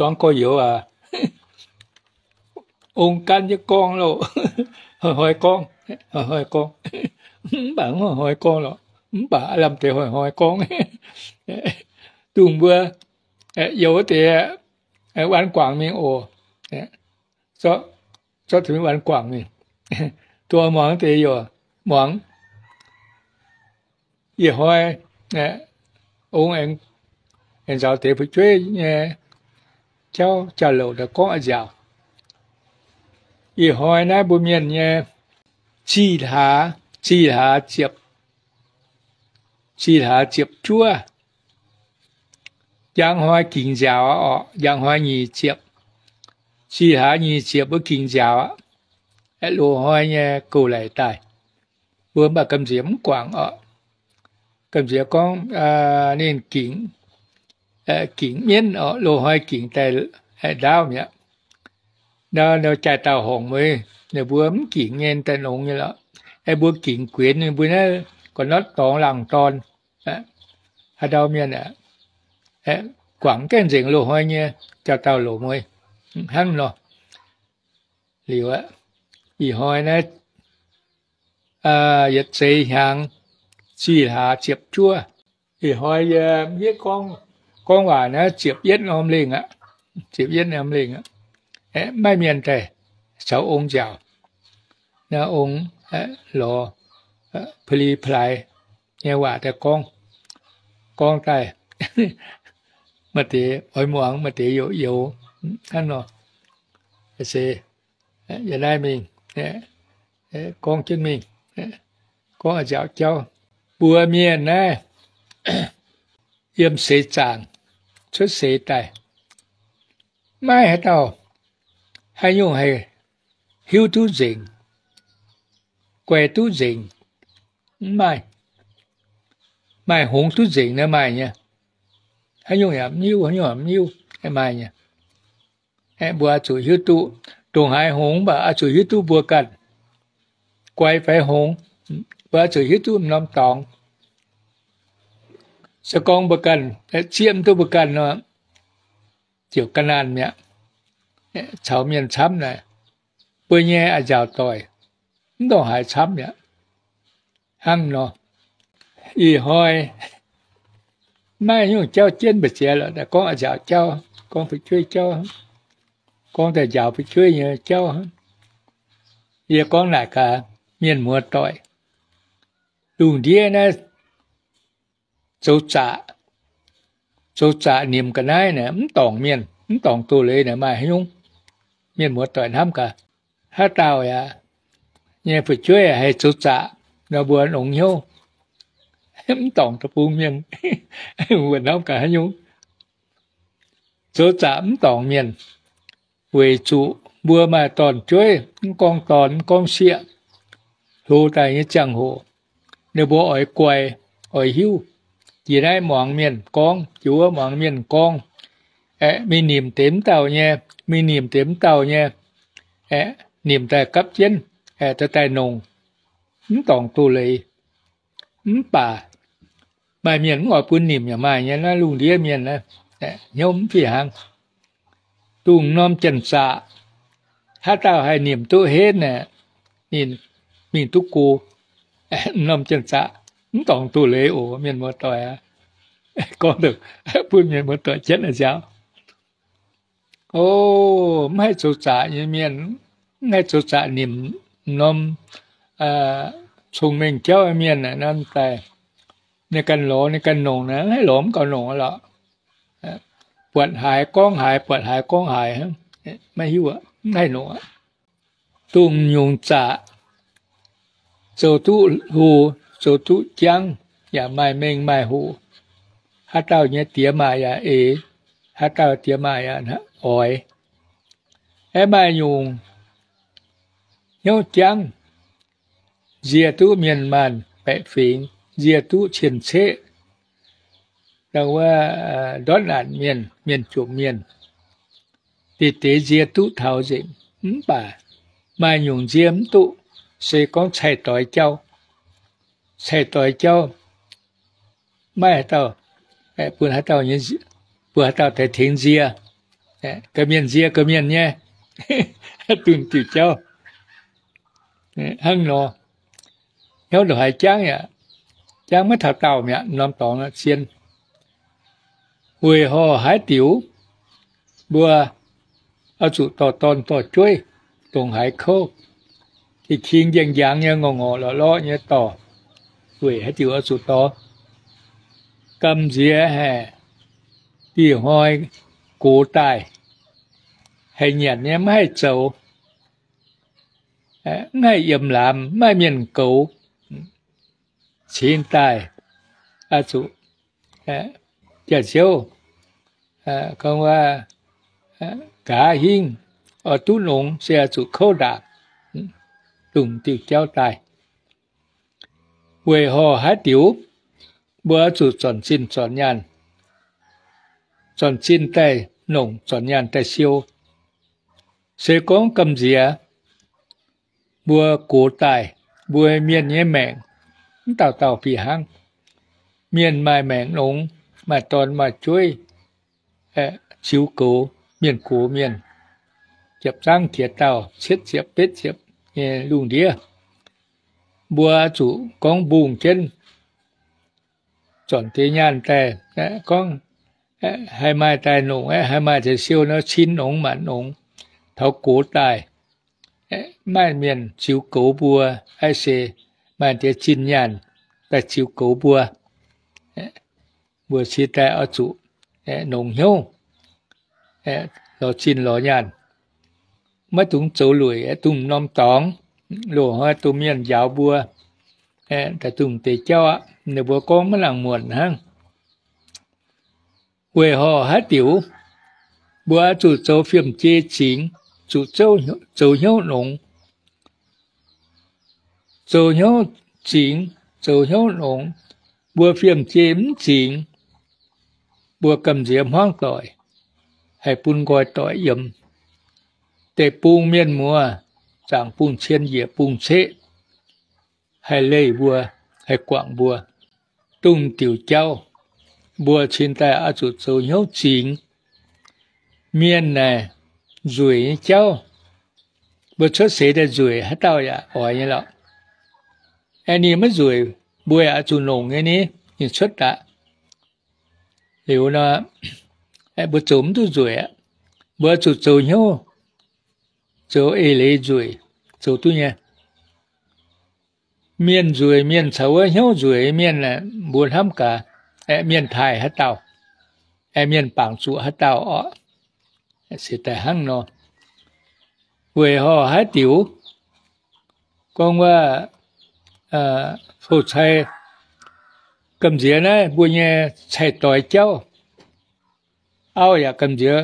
zuangx gorx-youz aac, ong gaanv jienv gorngv loh, hnoi-hnoi gorngv, hnoi-hnoi gorngv, mv baac hnoi-hnoi gorngv lorqc, mv baac lamh deix hnoi-hnoi gorngv. Dongh mbuo youz wuov deix, waanc guangc mingh oc. Zorqv, zorqv taux mingh waanc guangc mingh. Dongh muangx deix youc muangx. Ih hnoi ong aengx nzaaux deix fu'jueiv nyei jauv jauv-louc daaih gorngv a'nziaauc. Ih hnoi naaiv mbuo mienh nyei zih hlaax, zih hlaax ziepc, zih hlaax ziepc juov. Njang hnoi gingc nziaauc aqv orqc, njang hnoi nyic ziepc. Zih hlaax nyic ziepc mbuo gingc nziaauc aqv. Loz-hnoi nyei gouv laic daaih, mbuo mv baac gamh nziex mv guangc orqc. Gamh nziex gorngv ninh gingc, gingc mienv orqc, loz-hnoi gingc daaih ndaauv mi'aqv. Nor jaaix dauh horngc mueiz, ninh mbuo mv gingc nyei daaih nongx nyei lorqc. Aeqv, mbuo gingc guenx ninh mbuo naaiv gorn-notv dorngx laangz dorn. Haaix ndau mienh aeqv, guangc gaengh nzengc loz-hnoi nyei jauv-dauh loz-mueiz hnangv nor. Liuz aqv, ih hnoi naaiv yietc zeix hnyangx zih hlaax ziepc juov. Ih hnoi yie mv hiuv gorngv, gorngv waac naaiv ziepc yietv norm lengh aqv. Ziepc yietv norm lengh aqv. Aeqv, maiv mienh daaih caux ong nziaauc. Naaiv ong lorz pa'li pa'laaix nyei waac daaih gorngv, gorngv daaih maaih deix oix muangx, maaih deix youz youz hnangv nor. Se yie naaiv mingh gorngv jienv mingh, gorngv a'nziaauc jauv. Mbuo mienh naaiv yiem seix zaangc cuotv seix daaih, maiv haaix dauh haaix nyungc haih hiuv duqv nzengc, guai duqv nzengc. Mv maaih. Maaih hngongx duqv nzengc naaiv maaih nyei. Haaix nyungc yaac mv hiuv, haaix nyungc yaac mv hiuv, maaih nyei. Aeqv, mbuo oix zuqc hiuv duqv ndongc haaix hngongx, mv baac oix zuqc hiuv duqv mbuo ganh guai fai hngongx, mbuo oix zuqc hiuv duqv m'norm dorngx. Se gorngv mbuo ganh zieqv mv duqv mbuo ganh nor, ziouc ga'naanh mi'aqv. Caux mienh camv naaic, mbuo nyei a'nziaauc doic mv ndongc haaix camv mi'aqv. Hnangv nor, ih hnoi maiv nyungc jauv jienv mbu'ziex lorqc, gorngv a'nziaauc jauv, gorngv fu'jueiv jauv, gorngv daaih njaaux fu'jueiv nyei jauv. Yie gorngv naaic gaax mienh muoz-doic, lungh ndiev naaiv zoux zaqc, zoux zaqc nimc ga'naaiv naaic mv dorngc mienh, mv dorngc doz-leiz naaic maaih haaix nyungc? Mienh muoz-doic hnamv gaax, haaix dauh yaac nyei fu'jueiv haih zoux zaqc nor mbuo nongx hnyouv, mv dorngc deic-bung mienh. Mbuo hnamv gaax haaix nyungc? Zoux zaqc mv dorngc mienh, weic zuqc mbuo maaih dorn-jueiv, mv gorngv dorn mv gorngv sieqv, hlo daaih nyei ziangh hoc, ninh mbuo oix guai, oix hiuv. Jiex naaiv muangx mienh gorngv, jiex wuov muangx mienh gorngv, aeqv, mingh nimc deix mv dauh nyei, mingh nimc deix mv dauh nyei, aeqv, nimc daaih gapv jienv, aeqv, daaih daaih nongc, mv dorngc doz-leiz. Mv baac maaih mienh mv oix bun nimc yaac maaih nyei, naaiv lungh ndiev mienh naaiv, hnyouv mv fih hnangv. Dongh norm janx-zaqc, haaix dauh haih nimc duqv henv naaic, ninh mingh duqv go. Norm janx-zaqc mv dorngc doz-leiz oc, mienh muoz-doic aac. Gorngv bun mienh muoz-doic jienv a'nziaauc. O, mv haih zoux zaqc nyei mienh, mv haih zoux zaqc nimc norm cong-mengh jauv mienh naaic, norm daaih ninh ganh lorz ninh ganh nongc naaic, mv haih lorz mv gaux nongc lorqc. Buatc haaix gorngv haaix, buatc haaix gorngv haaix, maiv hiuv, mv haih nongc. Dongh nyungc zaqc zoux duqv hlo, zoux duqv jangv, yaac maaih mengh maaih hoc. Haaix dauh nyei diex maac yaac eix, haaix dauh diex maac yaac oix. Aeqv, maaih nyungc hnyouv jangv, nzie duqv mienh maanh baeqc fingx, nzie duqv cien-ceqv, ndortv naanc mienh, mienh jomc mienh, deix deix nzie duqv taux nzengc. Mv baac maaih nyungc nzie mv duqv, se gorngv cai-doix jauv. Cai-doix jauv maiv haaix dauh bun haaix dauh, bun haaix dauh daaih tengx nzie. Ga'mienh nzie ga'mienh nyei, dunh diuh jauv. Hnangv nor, hnyouv ndongc haaix jangv yaac jangv maiv taux daauh mi'aqv. Norm dorngx zien, weic horh haaix diuc mbuo oix zuqc dorh dorn dorh jueiv dongh haaix kouv, king-king njang-njang nyei, ngorc-ngorc lorqc-lorqc nyei dorh. Weic haaix diuc oix zuqc dorh? Gamh nziex haic, dieh hnoi gox daaih, haic nyanc nyei, maiv haih zoux, maiv haih yiem laamz, maiv maaih mienh goux. Cingx daaih oix zuqc jaax-ziouv gorngv wuov, nqa'haav hingv oix duqv longx se oix zuqc kouv ndaangc, dongh diuh jauv daaih. Weic horh haaix diuc mbuo oix zuqc zornc zinh zornc nyaanh, zornc zinh daaih nongc, zornc nyaanh daaih siou. Se gorngv gamh nziex mbuo gox daaih, mbuo mienh nyei maengc mv dauh dauh fih hnangv. Mienh maaih maengc longx, maaih dorn maaih jueiv, ziux goux mienh gox mienh, ziepc zangv jiex dauh, cietv ziepc betv ziepc nyei lungh ndiev. Mbuo zuqc gorngv mbungh jienv zornc deix nyaanh daaih, gorngv haih maaih daaih nongc, haih maaih deix siou nor, cin longx maanc longx. Taux gox daaih, maaih mienh ziux goux mbuo, aiv se maaih deix zinh nyaanh daaih ziux goux mbuo. Mbuo cingx daaih oix zuqc nongc hnyouv, lorz zinh lorz nyaanh, maiv dungx zoux lueic, dongh norm dorngx, loz-hnoi domh mienh njaaux mbuo, dongh deix jauv aqv, ninh mbuo gorngv maiv nangc muonc hnangv. Weic horh haaix diuc mbuo oix zuqc zoux fiem-jei zingx, zuqc zoux hnyouv longx, zoux hnyouv zingx, zoux hnyouv longx, mbuo fiem-jei mv zingx, mbuo gamh nziex hmuangv doic, haih bun nqoi doic yiem. Deic-bung mienh muoz, zaangc bung cien njiec bung ceqv, haih leih mbuo, haih guangc mbuo. Dongh diuc jauv mbuo cingx daaih oix zuqc zoux hnyouv zingx. Mienh naaic nzueic nyei jauv, mbuo cuotv seix daaih nzueic, haaix dauh yaac oix nyei lorqc. Aeqv, ninh maiv nzueic, mbuo yaac oix zuqc longc nyei ni, ninh cuotv daaih. Liuz nor, mbuo zoux mv duqv nzueic aqv. Mbuo zuqc zoux hnyouv, zoux eix leiz nzueic, zoux duqv nyei. Mienh nzueic mienh caux wuov hnyouv nzueic mienh aeqv, mbuo hnamv gaax, aeqv, mienh taaih haaix dauh, aeqv, mienh bangc zuqc haaix dauh orqc? Se daaih hnangv nor. Weic horh haaix diuc gorngv wuov, hoc cai gamh nziex naaiv mbuo nyei cai-doix jauv, auv yaac gamh nziex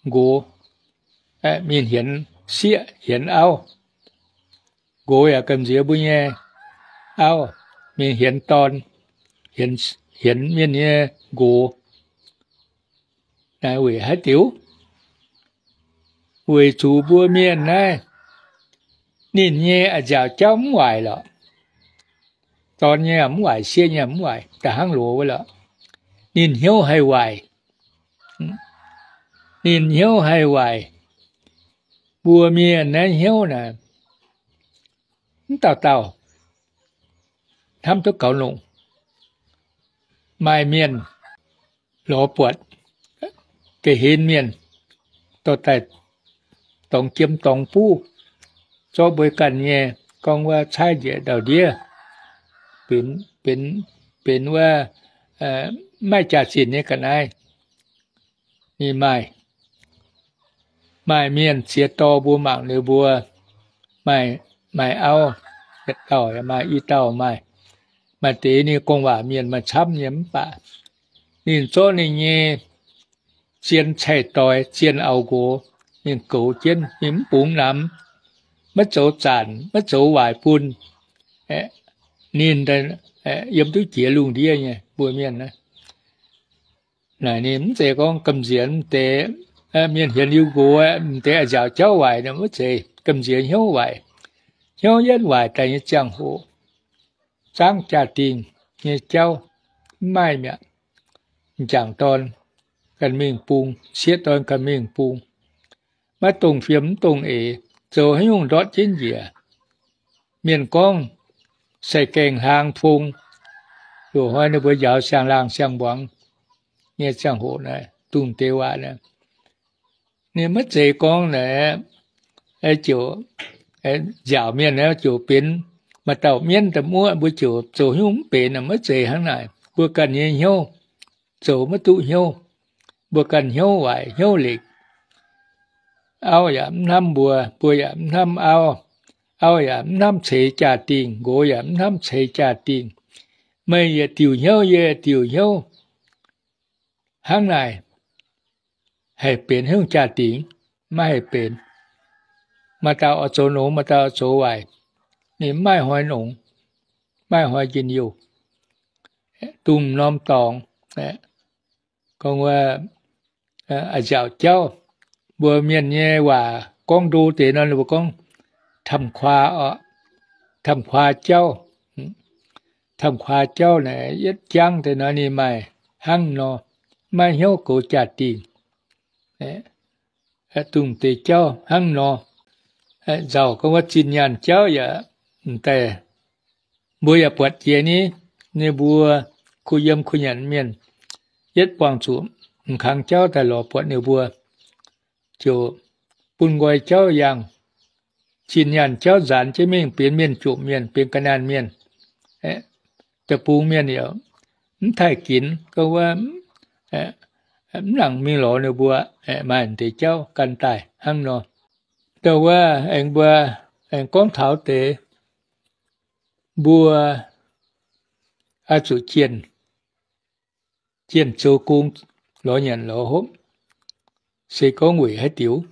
nqox, mingh hienx sieqv hienx auv. Nqox yaac gamh nziex mbuo nyei auv mingh hienx dorn, hienx mienh nyei nqox. Naaiv weic haaix diuc? Weic zuqc mbuo mienh naaiv, ninh nyei a'nziaauc jauv mv waaic lorqc. Dorn nyei mv waaic, sieqv nyei mv waaic, da'hnangv loz wuov lorqc. Ninh hnyouv haih waaic. Ninh hnyouv haih waaic. Mbuo mienh naaiv hnyouv naaic, mv dauh dauh hnamv duqv gaux longc. Maaih mienh lorz buatc ga'hlen mienh dorh daaih dorngx jiem dorngx buv zorqv mbuo ganh nyei, gorngv wuov caaiv njiec ndau-ndiev, benx, benx, benx wuov maiv jaax-zinh nyei ga'naaiv. Ninh maaih, maaih mienh ziex dorh mbuo mangc liuz mbuo maaih, maaih auv yietc dauh, maaih i dauh maaih, maaih deix ninh gorngv waac mienh maaih camv nyei mv baac ninh zorqv ninh nyei zien cai-doix, zien auv-nqox, ninh goux jienv, ninh mv bungx namx, maiv zoux zanc, maiv zoux waaic bun, ninh yiem duqv jiex lungh ndiev nyei mbuo mienh. Naaic ninh mv zeiz gorngv gamh nziex mv deix, mienh hienx liuz nqox, mv deix a'nziaauc jauv waaic, mv zeiz, gamh nziex hnyouv waaic. Hnyouv yietv waaic daaih nyei ziangh hoc, zangv jaa-dingh nyei jauv mv maaih mi'aqv. M'jangc dorn ganh mingh bung, sieqv dorn ganh mingh bung. Maiv dongh fiem mv dongh eix, zoux haaix nyungc ndortv jienv njiec. Mienh gorngv sai gaengh hlang fong, loz-hnoi ninh mbuo njaaux siang-laangh siang-mbuangz nyei ziangh hoc naaiv, dongh deix waac naaiv, ninh maiv zeiz gorngv naaic, ziouc nziaauc mienh ziouc benx maaih dauh mienv daaih muoqv mbuo ziouc zoux haaix nyungc mv benx, maiv zeiz hnangv naaic. Mbuo ganh nyei hnyouv zoux maiv duqv hnyouv, mbuo ganh hnyouv waaic hnyouv lekc. Auv yaac mv hnamv mbuo, mbuo yaac mv hnamv auv. Auv yaac mv hnamv ceix jaa-dingh, nqox yaac mv hnamv ceix jaa-dingh. Meih yietc diuc hnyouv, yie yietc diuc hnyouv, hnangv naaic haih benx haaix nyungc jaa-dingh? Maiv haih benx. Maaih dauh oix zoux nongx, maaih dauh oix zoux waaic. Ninh maiv hnoi nongx, maiv hnoi njien-youh, dongh norm dorngx. Gorngv wuov, a'nziaauc jauv, mbuo mienh nyei waac gorngv ndo deix nor, ninh mbuo gorngv ทำครัว oc, ทำครัว jauv. ทำครัว jauv naaic yietv jangv deix nor ninh maaih hnangv nor, maiv hnyouv goux jaa-dingh. Dongh deix jauv hnangv nor. Nzauh gorngv wuov zinh nyaanh jauv yaac m'daaih, mbuo yaac buatc jiex ni, ninh mbuo kuh yiem kuh nyanc mienh, yietv buangh zuqc m'kangx jauv daaih lorz buatc ninh mbuo, ziouc bun nqoi jauv yangh. Zinh nyaanh jauv nzaanx jienv mingh benx mienh jomc mienh, benx ga'naanh mienh. Deic-bung mienh yaac mv taaih ginx, gorngv wuov, mv nangc mingh lorz ninh mbuo. Maaih deix jauv gan daaih hnangv nor. Dongh wuov aengx mbuo aengx gorngv taux deix mbuo oix zuqc jienh, jienh zoux gong lorz nyanc lorz hopv, se gorngv weic haaix diuc?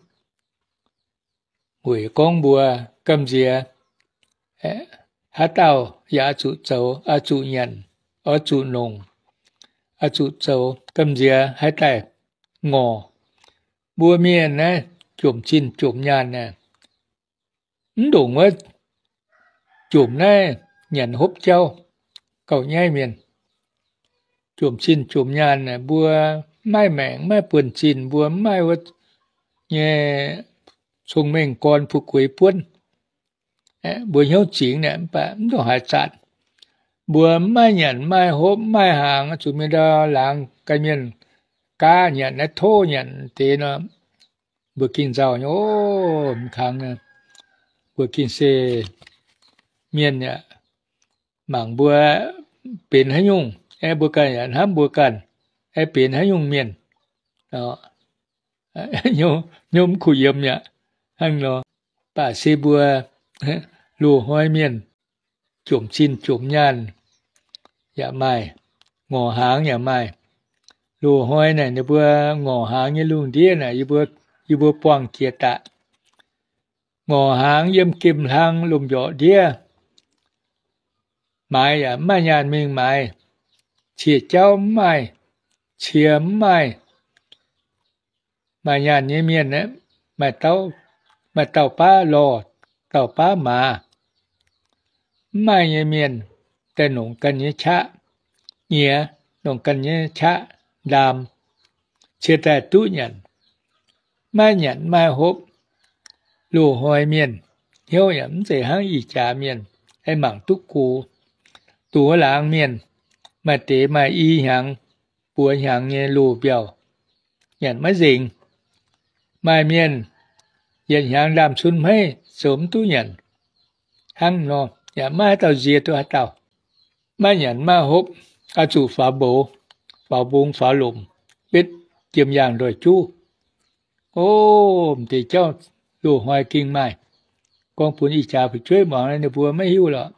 Weic gorngv mbuo gamh nziex haaix dauh yaac oix zuqc zoux, oix zuqc nyanc, oix zuqc nongc, oix zuqc zoux, gamh nziex haaix daaih ngorc. Mbuo mienh naaiv jomc zinh jomc nyaanh naaiv, mv ndongc wuov jomc naaiv nyanc hopv jauv gauh nyaiv mienh. Jomc zinh jomc nyaanh naaic mbuo maiv maengc maiv buonv-zinh, mbuo maiv wuov nyei cong-mengh gorn fu'jueiv buonv. Mbuo hnyouv zingx naaic mv baac mv ndongc haaix zanc mbuo maiv nyanc maiv hopv maiv haangx, zuqc mingh ndau laangz ganh mienh gaav nyanc naaiv tov nyanc deix nor, mbuo gengh nzauh nyei oc. M'kangx mbuo gengh se mienh yaac mangc mbuo benx haaix nyungc, aeqv, mbuo ganh yaac hnamv mbuo ganh, aeqv, benx haaix nyungc mienh, hnyouv mv kuh yiem yaac hnangv nor. Baac se mbuo loz-hnoi mienh jomc zinh jomc nyaanh yaac maaih, ngorc hnaangx yaac maaih. Loz-hnoi naaic ninh mbuo ngorc hnaangx nyei lungh ndiev naaic yie mbuo buangh jiex daaih. Ngorc hnaangx yiem gemh hlang lomh mbiorqc ndiev, maaiz yaac mv maaih nyaanh mingh maaiz, cie jauv mv maaih, cie mv maaih. Maaih nyaanh nyei mienh aeqv, maaih dauh baav lorh, dauh baav maaz. Mv maaih nyei mienh daaih nongc ganh nyei qaqv nyiex, nongc ganh nyei qaqv ndaam, cie daaih duqv nyanc. Maiv nyanc maiv hopv, loz-hnoi mienh hnyouv yaac mv zeiz hnangv ih jaax mienh aengx mangc duqv gox. Dongh wuov laangz mienh maaih deix maaih i hnyangx buo hnyangx nyei loz-mbiauh, nyanc maiv nzengc. Maaih mienh yietc hnyangx ndaamv-cun hmeiv zoux mv duqv nyanc. Hnangv nor yaac maiv haaix dauh nzie duqv haaix dauh. Maiv nyanc maiv hopv, oix zuqc faaux mboux, faaux mbong, faaux lomc, betv jiem yaangh ndoih juv. O, m'deix jauv loz-hnoi gengh maaih. Gorngv bun ih jaax fu'jueiv muangx, ninh mbuo maiv hiuv lorqc.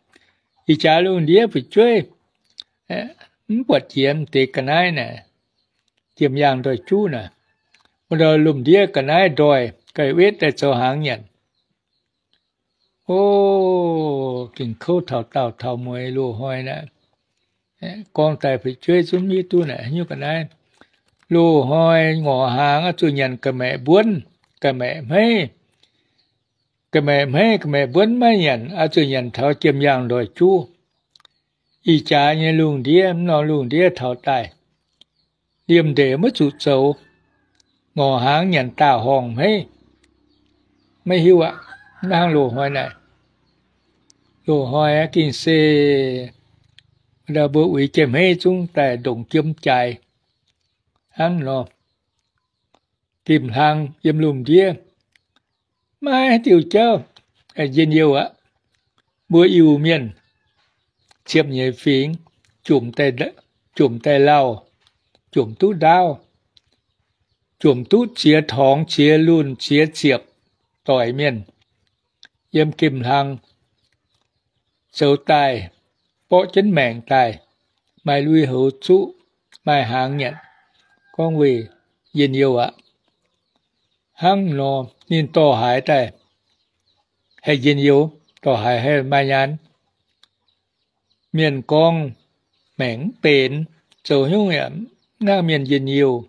Ih jaax lungh ndiev fu'jueiv mv buatc jiex m'deix ga'naaiv naaic, jiem yaangh ndoih juv naaic, wuov ndau lomh ndiev ga'naaiv ndoih, ga'wetv daaih zoux hnaangx nyanc. O, gengh kouv taux daauh taux mueiz loz-hnoi naaic. Gorngv daaih fu'jueiv zungv hiuv duqv naaic haaix nyungc ga'naaiv. Loz-hnoi ngorc hnaangx oix zuqc nyanc ga'maeqc mbuonv, ga'maeqc hmeiv, ga'maeqc hmeiv ga'maeqc mbuonv maiv nyanc, oix zuqc nyanc taux jiem yaangh ndoih juv. Ih jaax nyei lungh ndiev, mv norm lungh ndiev taux daaih, liemh ndeic maiv zuqc zoux, ngorc hnaangx nyanc daauh horngh hmeiv. Maiv hiuv aqv. Hnangv loz-hnoi naaic, loz-hnoi gengh se mbuo uix jiex hmeiv zungv daaih ndongc jiem jaaix hnangv nor. Gemh hlang yiem lungh ndiev maiv diuh jauv, njien-youh aqv. Mbuo Iu-Mienh ziepc nyeic fingx, jomc daaih lauh, jomc duqv ndaauv, jomc duqv ziex torngx, ziex lunh, ziex ziepc doic mienh yiem gemh hlang zoux daaih, borqv jienv maengc daaih, maaih lui-houx zuqv, maaih hnaangx nyanc, gorngv weic njien-youh aqv. Hnangv nor ninh dorh haaix daaih haih njien-youh, dorh haaix haih maaih nyaanh? Mienh gorngv maengc mv benx, zoux nyungc yaac mv nangh mienh njien-youh.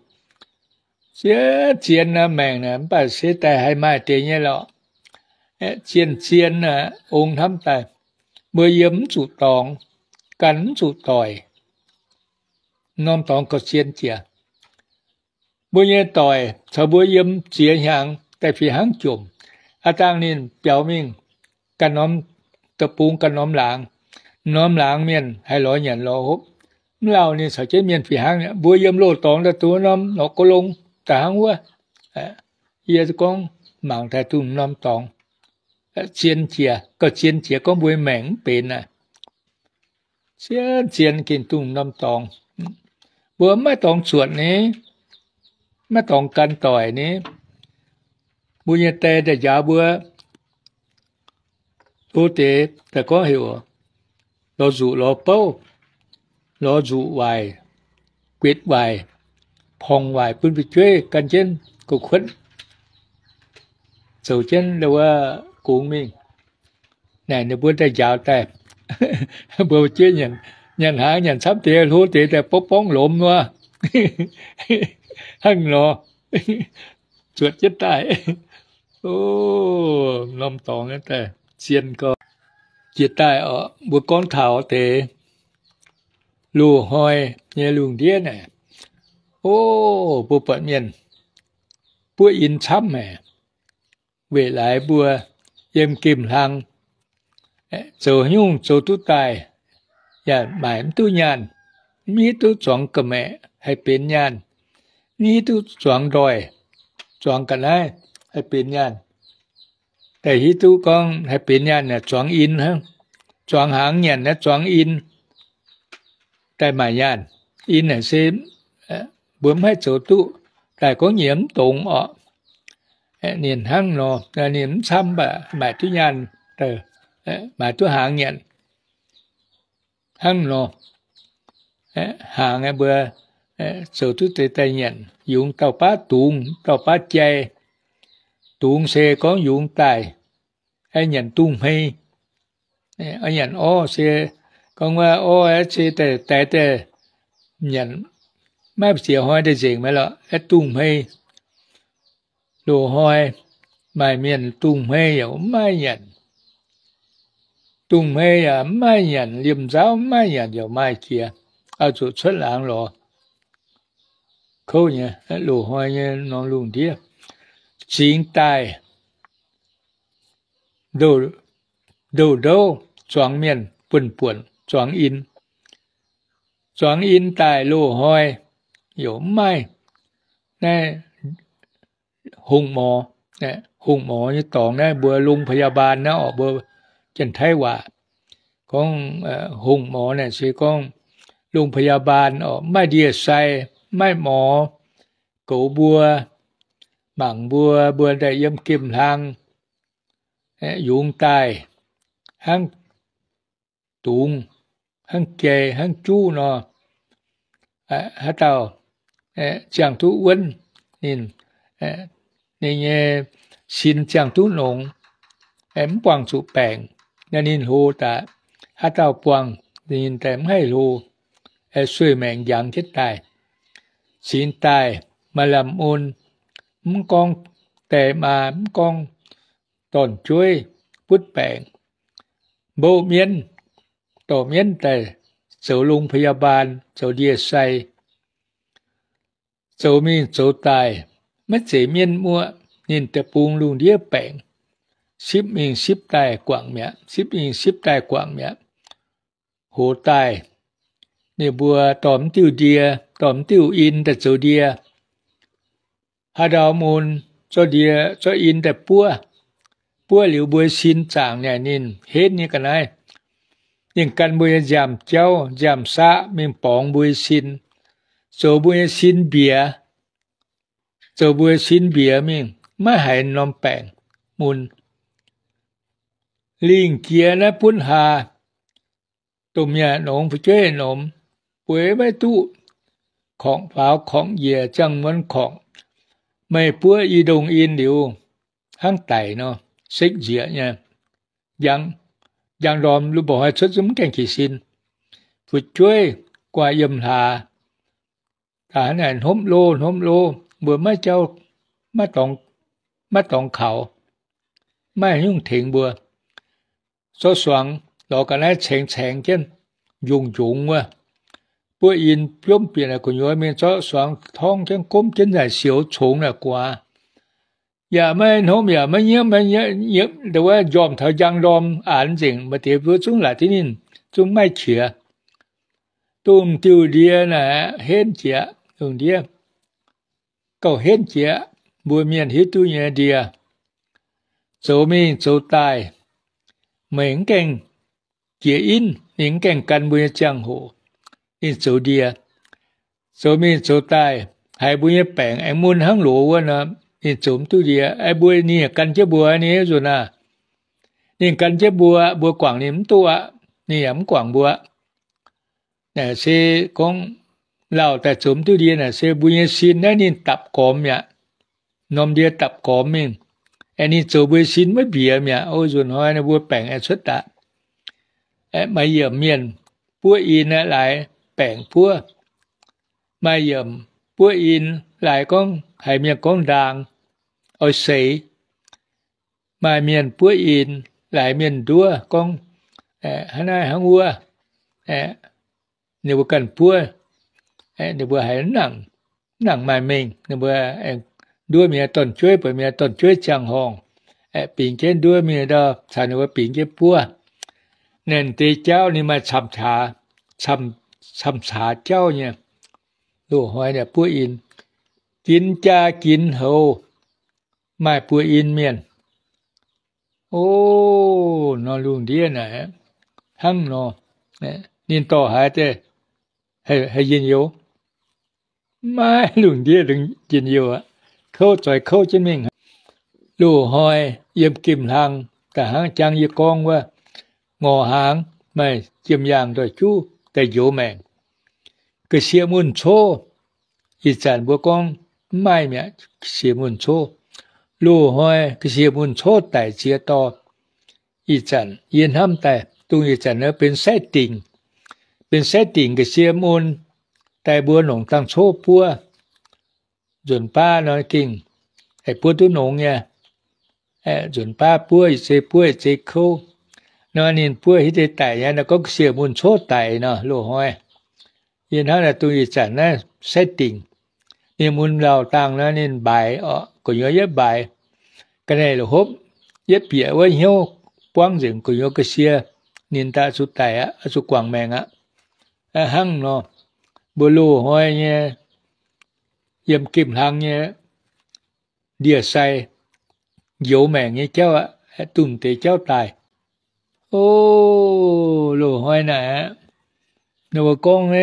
Zien-zien maengc naaic mv baac se daaih haih maaih deix nyei lorqc. Zien-zien ong hnamv daaih, mbuo yiem mv zuqc dorngx, gan mv zuqc doic. Norm dorngx gauh zien jiex. Mbuo nyei doic caux mbuo yiem ziex hnyangx daaih fih hnangv jomc. Aav dangh ninh biaux mingh ganh norm deic-bung, ganh norm laangz, norm laangz mienh haih lorz nyanc lorz hopv. Mv lauh ninh caux jienv mienh fih hnangv. Mbuo yiem loz-dorngx daaih dongh norm norqc gox longx daaih hnangv wuov. Yie gorngv mangc daaih dongh norm dorngx zien jiex, gauh zien jiex gorngv mbuo maengc mv benx naaic. Zien-zien gengh dongh norm dorngx. Mbuo maiv dorngx zuotc ni, maiv dorngx gan doic ni. Mbuo nyei die daaih njaaux mbuo, o deix daaih gorngv heuc lorz nzuqc lorz bouv, lorz nzuqc waaic, guetc waaic, porngc waaic bun fu'jueiv gan jienv gu'kuotv zoux jienv wuov gungx mingh. Naaic ninh mbuo daaih njaaux daaih, mbuo fu'jueiv nyanc hnaangx nyanc camv deix hlo deix daaih borngv borngv lomz nor. Hnangv nor zuotc jienv daaih. O, norm dorngx daaih zien gau. Jiex daaih oc, mbuo gorngv taux deix loz-hnoi nyei lungh ndiev naaic. O, mbuo buatc mienh buov in camv haic. Weic laaix mbuo yiem gemh hlang zoux nyungc zoux duqv daaih, yaac maaic mv duqv nyaanh, mv hiuv duqv zuangx ga'maeqc haih benx nyaanh, mv hiuv duqv zuangx ndoih, zuangx ga'naaiv haih benx nyaanh. Daaih hiuv duqv gorngv haih benx nyaanh naaic zuangx in hnangv, zuangx hnaangx nyanc naaiv zuangx in daaih maaic nyaanh. In naaic se mbuo mv haih zoux duqv, daaih gorngv nyiemc mv dongz orqc. Ninh hnangv nor, ninh mv camv mv baac maaic duqv nyaanh, maaic duqv hnaangx nyanc. Hnangv nor, hnaangx mbuo zoux duqv deix daaih nyanc, yungz dauh baav dungz, dauh baav jai. Dungz se gorngv yungz daaih, nyanc dungz hmei. Nyanc orv se gorngv wuov orv se daaih, daaih nyanc, maiv ziex hnoi daaih nzengc mi'aqv lorqc, dungz hmei. Loz-hnoi maaih mienh dungz hmei yaac mv maaih nyanc. Dungz hmei yaac mv maaih nyanc, liemh nzauv mv maaih nyanc yaac maaih jiex, oix zuqc cuotv laangz lorz. Kouv nyei, loz-hnoi nyei norm lungh ndiev. Zingx daaih, ndouh ndouv zuangx mienh buonc buonc zuangx in. Zuangx in daaih loz-hnoi yaac mv maaih naaiv hongh morz. Hongh morz nyei dorngx naaiv mbuo โรงพยาบาล naaiv orqc, mbuo Janx-Taiv waac gorngv hongh morz naaic se gorngv โรงพยาบาล orqc, mv maaih ndie-sai, mv maaih morz goux mbuo, mangc mbuo, mbuo daaih yiem gemh hlang, yungz daaih hnangv dungz, hnangv jai, hnangv juv nor. Haaix dauh ziangh duqv wuonv, ninh, ninh nyei sin ziangh duqv nongx, mv buangh zuqc baengc, naaiv ninh hlo daaih. Haaix dauh buangh, ninh daaih mv haih hlo, sueih maengc njangx jienv daaih. Cingx daaih maaih lamh mun, mv gorngv die maa, mv gorngv dorn-jueiv, butv baengc, mboqv mienv, dorh mienv daaih zoux โรงพยาบาล, zoux ndie-sai. zoux mingh zoux daaih, maiv zeiz mienv muoqv. Ninh deic-bung lungh ndiev baengc, sipv mingh sipv daaih guangc mi'aqv, sipv mingh sipv daaih guangc mi'aqv. Hoz daaih, ninh mbuo dorh mv diuh ndie, dorh mv diuh in daaih zoux ndie. Haaix ndau mun, zorqv ndie, zorqv in daaih buov. Buov liuz mbuo sin zaangc naaic ninh henv nyei ga'naaiv. Ninh gan mbuo nyei nziaamv-jauv nziaamv-saqv mingh borngz mbuo nyei sin, zoux mbuo nyei sin mbiex, zoux mbuo nyei sin mbiex mingh, maiv haiz norm baengc mun. Lingh jiex naaiv butv haa, domh mienh nongx, fu'jueiv nongx, bueix maiv duqv, korngc faaux korngc njiec, ziangh muonz korngc. Meih buov i ndongh in liuz, hnangv daic nor, sekv nzieqc nyei, njang, njang ndorm lu mba'hnoi cuotv zungv mv gaengh jiez sin. Fu'jueiv guaax yiem hlaax, daaih hnangv naaic hnopv lov hnopv lov, mbuo maiv jauv, maiv dorngx kaux, maiv nyungc tengx mbuo. Zorqv suangx lorz ga'naaiv caengx caengx jienv, njongc njongx wuov, buov in biomv bieqc naaic gu'nyuoz mingh, zorqv suangx torngv jienv gomv jienv naaic sioux congx naaic guaax. Yaac maiv hnopv yaac maiv nyiemv, wuov njormh taux njang ndorm aanx nzengc, maaih deix mbuo zungv laaic div ninh zungv maiv qiex. Dongh diuh ndie naaic henv jiex, dongh ndie gauh henv jiex, mbuo mienh hiuv duqv nyei ndie. Zoux mingh zoux daaih, meih mv gaengh jiex inv, ninh mv gaengh gan mbuo nyei ziangh hoc, ninh zoux ndie. Zoux mingh zoux daaih, haiz mbuo nyei baengc aengx mun hnangv loz wuov nor, ninh zoux mv duqv ndie. Aengx mbuo, ninh yaac gan jienv mbuo, ninh nzunc aah, ninh gan jienv mbuo, mbuo guangc ninh mv duqv aqv, ninh yaac mv guangc mbuo. Naaic se gorngv lauh daaih zoux mv duqv ndie naaic se mbuo nyei sin naaiv ninh dapc gormx mi'aqv. Norm ndie dapc gormx mingh, aengx ninh zoux mbuo nyei sin maiv mbiec mi'aqv. O nzunc hnoi ninh mbuo baengc aengx cuotv daaih. Aeqv, maaih yiemc mienh buov in aeqv, laaix baengc buov. Maaih yiemc buov in laaix gorngv haiz mienh gorngv ndaang, oix seix. Maaih mienh buov in laaix mienh nduov gorngv, aeqv, hnangv naaiv hnangv wuov. Aeqv, ninh mbuo ganh buov, aeqv, ninh mbuo haiz mv nangc, mv nangc maaih mengh. Ninh mbuo aengx nduov mingh dorn-jueiv, buatc mingh dorn-jueiv ziangh horngh, aeqv, bingx jienv nduov mingh ndau caux ninh mbuo bingx jienv buov. Naaiv deix jauv ninh maaih camv-caax, camv-caax jauv nyei. Loz-hnoi naaic buov in, ginx jaa ginx houx, maaih buov in mienh. O, nor lungh ndiev naaic hnangv nor, ninh dorh haaix deix haih njien-youh? Maiv lungh ndiev njien-youh aqv. Kouv zoix kouv jienv mingh. Loz-hnoi yiem gemh hlang, da'hnangv jangv yie gorngv wuov, ngorc hnaangx maaih jiem yaangh ndoih juv daaih njoux maengc. Ga'sie mun cov, ih zanc mbuo gorngv mv maaih mi'aqv, ga'sie mun cov. Loz-hnoi ga'sie mun cov daic ziex dorh. Ih zanc yie hnamv daaih, dongh ih zanc benx saaiv dingc, benx saaiv dingc ga'sie mun daaih mbuo longc dangh cov buov. Nzunc baav nor gengh buov duqv nongx nyei. Nzunc baav buov ih zei buov ih zei kouv. Nor ninh buov hiuv deix daic nyei, nor gorngv ga'sie mun cov daic nor loz-hnoi. Yie hnamv naaiv dongh ih zanc naaiv saaiv dingc, ninh mun lauh dangh nor ninh mbaaix oc, gu'nyuoz yietv mbaaix. Ga'naaiv la'hopv yietv bieqc wuov hnyouv buangv nzengc gu'nyuoz ga'sie, ninh daaih zuqc daic aqv, zuqc guangc maengc aqv. Hnangv nor, mbuo loz-hnoi nyei yiem gemh hlang nyei ndie-sai njoux maengc nyei jauv aqv, dongh deix jauv daaih. O, loz-hnoi naaic aqv, ninh mbuo gorngv,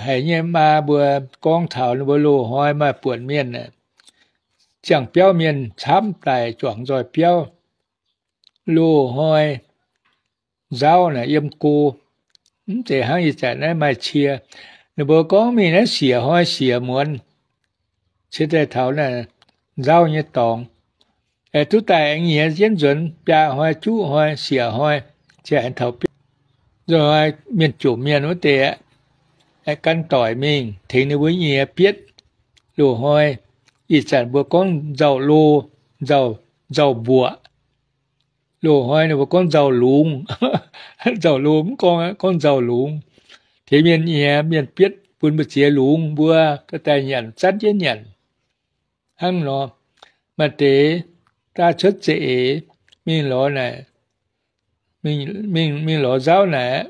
haiz nyei maa mbuo gorngv taux ninh mbuo loz-hnoi maaih buonc mienh, ziangh biauv mienh camv daic juangc nzoih biauv. Loz-hnoi nzauv naaic yiem go, mv zeiz hnangv ih zanc naaiv maaih cie. Ninh mbuo gorngv mingh naaiv siec hnoi siec muonz, cie daaih taux naaiv nzauv nyei dorngx, duqv daaih aengx nyiex jienv nzuonx biaa hnoi juqv hnoi siec hnoi, cie aengx taux biauv. Nzunc hnoi mienh jomc mienh wuov deix aeqv, gan doic mingh tengx ninh mbuo nyiex bietv. Loz-hnoi ih zanc mbuo gorngv nzauh lo, nzauh mbuoqc. Loz-hnoi ninh mbuo gorngv nzauh lungz. Nzauh lo mv gorngv, gorngv nzauh lungz. Tengx mienh nyiex mienh bietv, bun mbu'ziex lungz mbuo dorh daaih nyanc, zanv jienv nyanc. Hnangv nor, maaih deix daav cuotv za'eix mingh lorz naaic, mingh, mingh lorz nzauv naaic,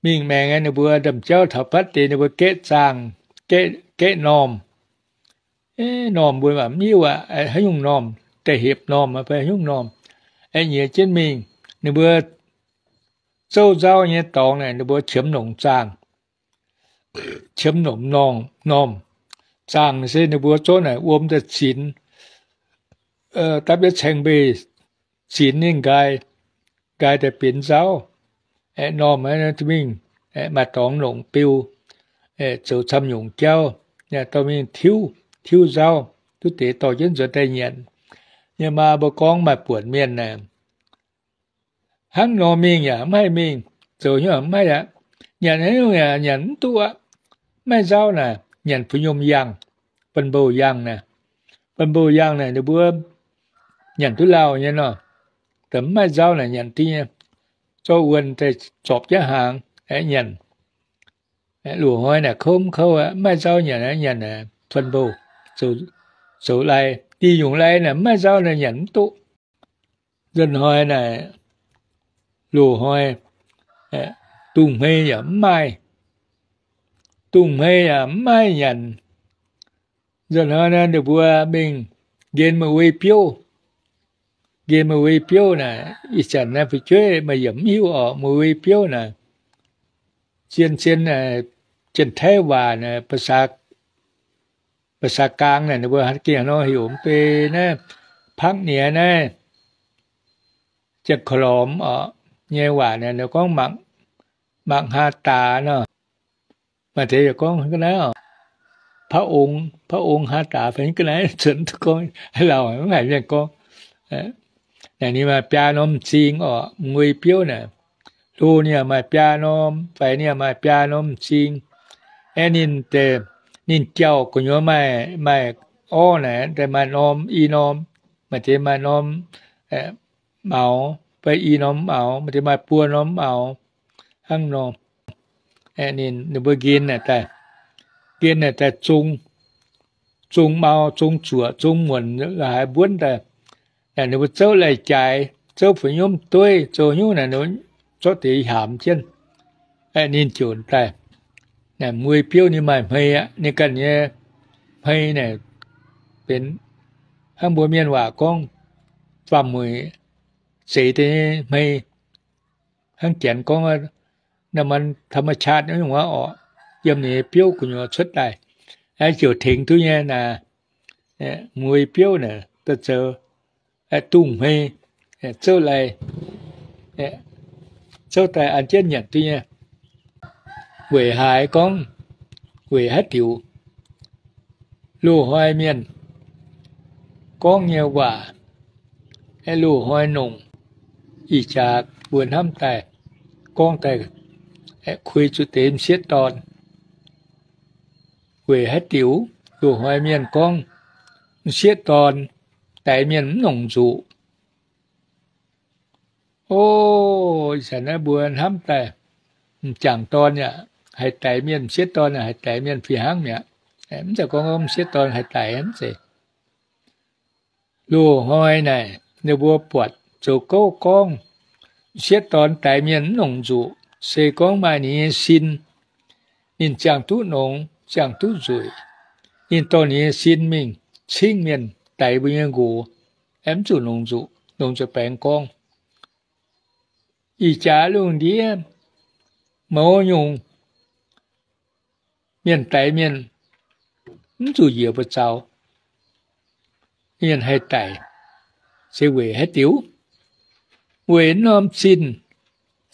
mingh maengx ninh mbuo ndamv-jauv taux fatv deix ninh mbuo gaeqv zaangh, gaeqv normh. Normh mbuo mv hiuv aqv, haaix nyungc normh, da'hepc normh fai haaix nyungc normh, aengx nyiex jienv mingh. Ninh mbuo zouv nzauv nyei dorngx naaic ninh mbuo qiemx longc zaangh, qiemx longc normh. Zaangh se ninh mbuo zorqv naaic wuom daaih zinx, dapv yietv caeng-mbeih zinx ninh nqaai, nqaai daaih benx nzauv. Aeqv, normh mingh, maaih dorngx longc biu, zoux camv-nyungc jauv, dorh mingh tiuv, tiuv nzauv, duqv deix dorh jienv nzuonx daaih nyanc. Yie maa mbuo gorngv maaih buonc mienh naaic, hnangv nor mingh yaac mv haih mingh, zoux hnyouv mv haih aqv. Nyanc haaix nyungc yaac nyanc mv duqv aqv. Mv maaih nzauv naaic, nyanc fu'nyuom yangh, banh mbouh yangh naaic. Banh mbouh yangh naaic ninh mbuo nyanc duqv lauh nyei nor, mv maaih nzauv naaic nyanc duqv nyei. Zorqv wuonh daaih zorpc jienv hnaangx aeqv nyanc. Loz-hnoi naaic kouv mv kouv aqv, mv maaih nzauv nyanc aqv, nyanc banh mbouh, zoux lai. Dih nyungc lai naaic mv maaih nzauv naaic nyanc mv duqv. Nzunc hnoi naaic, loz-hnoi, dungz hmei yaac mv maaih, dungz hmei yaac mv maaih nyanc. Nzunc hnoi naaic ninh mbuo mingh nqen mueiz biouv. Nqen mueiz biouv naaic, ih zanc naaiv fu'jueiv meih yaac mv hiuv orqc, mueiz biouv naaic, zien-zien, Janx-Taiv waac naaic, ภาษา กลาง naaic ninh mbuo gengh nor heuc mv bei naaiv, พักเหนือ naaiv, Janx-Korv-Lormx orqc, nyei waac naaic ninh gorngv หมาก หมากฮาตา nor. Maaih deix yaac gorngv ga'naaiv orqc, พระองค์ พระองค์ฮาตา fai ga'naaiv, zuonx gorngv lauh mv haic mienh gorngv. Naaic ninh maaih biaa norm m'zing orqc, mueiz biouv naaic, hlo ninh yaac maaih biaa norm, faix ninh yaac maaih biaa norm m'zing. Aeqv, ninh deix, ninh jauh gu'nyuoz maaih, maaih orv naaic, deix maaih norm, i norm, maaih deix maaih norm maux, fai i norm maux, maaih deix maaih buo norm maux. Hnangv nor, ninh, ninh mbuo nqen naaic daaih, nqen naaic daaih zong, zong maux, zong zuoqc, zong muonc, haaix mbuonv daaih, ninh mbuo zouv lai-jaaix, zouv fu'nyuomv dueiv, zoux nyungc naaic, ninh zorqv deix hiaamx jienv. Ninh ziouc daaih, mueiz biouv ninh maaih hmei aqv, ninh ganh nyei hmei naaic benx hnangv mbuo mienh waac gorngv faam-mueic zeix deix nyei hmei. Hnangv Janx gorngv น้ำมันธรรมชาติ nyungc aqv orqc, yiem ninh nyei biouv gu'nyuoz cuotv daaih, ziouc tengx duqv nyei naaic. Mueiz biouv naaic daaih zoux dungz hmei, zouv lai, zouv daaih an jienv nyanc duqv nyei. Weic haaix gorngv, weic haaix diuc loz-hnoi mienh gorngv nyei waac, loz-hnoi nongc, ih jaax mbuo hnamv daaih gorngv daaih kuih zuqc deix m'sieqv dorn. Weic haaix diuc loz-hnoi mienh gorngv m'sieqv dorn daix mienh mv nongc nzuqc? O, ih zanc naaiv mbuo hnamv daaih, m'jangc dorn yaac haih daix mienh, m'sieqv dorn yaac haih daix mienh fih hnangv mi'aqv. Mv zeiz gorngv m'sieqv dorn haih daix, mv zeiz. Loz-hnoi naaic ninh mbuo buatc zoux gouv gorngv m'sieqv dorn daix mienh mv nongc nzuqc, se gorngv maaih ninh nyei sin, ninh ziangh duqv nongx, ziangh duqv nzueic, ninh dorh ninh nyei sin mingh cingv mienh daix mbuo nyei nqox, aengx mv zuqc nongc nzuqc, longc nzuih baengx gorngv. Ih jaax lungh ndiev mouz nyungc mienh daix mienh mv zuqc njiec buoz zaux, mienh haih daic, se weic haaix diuc? Weic norm zinh,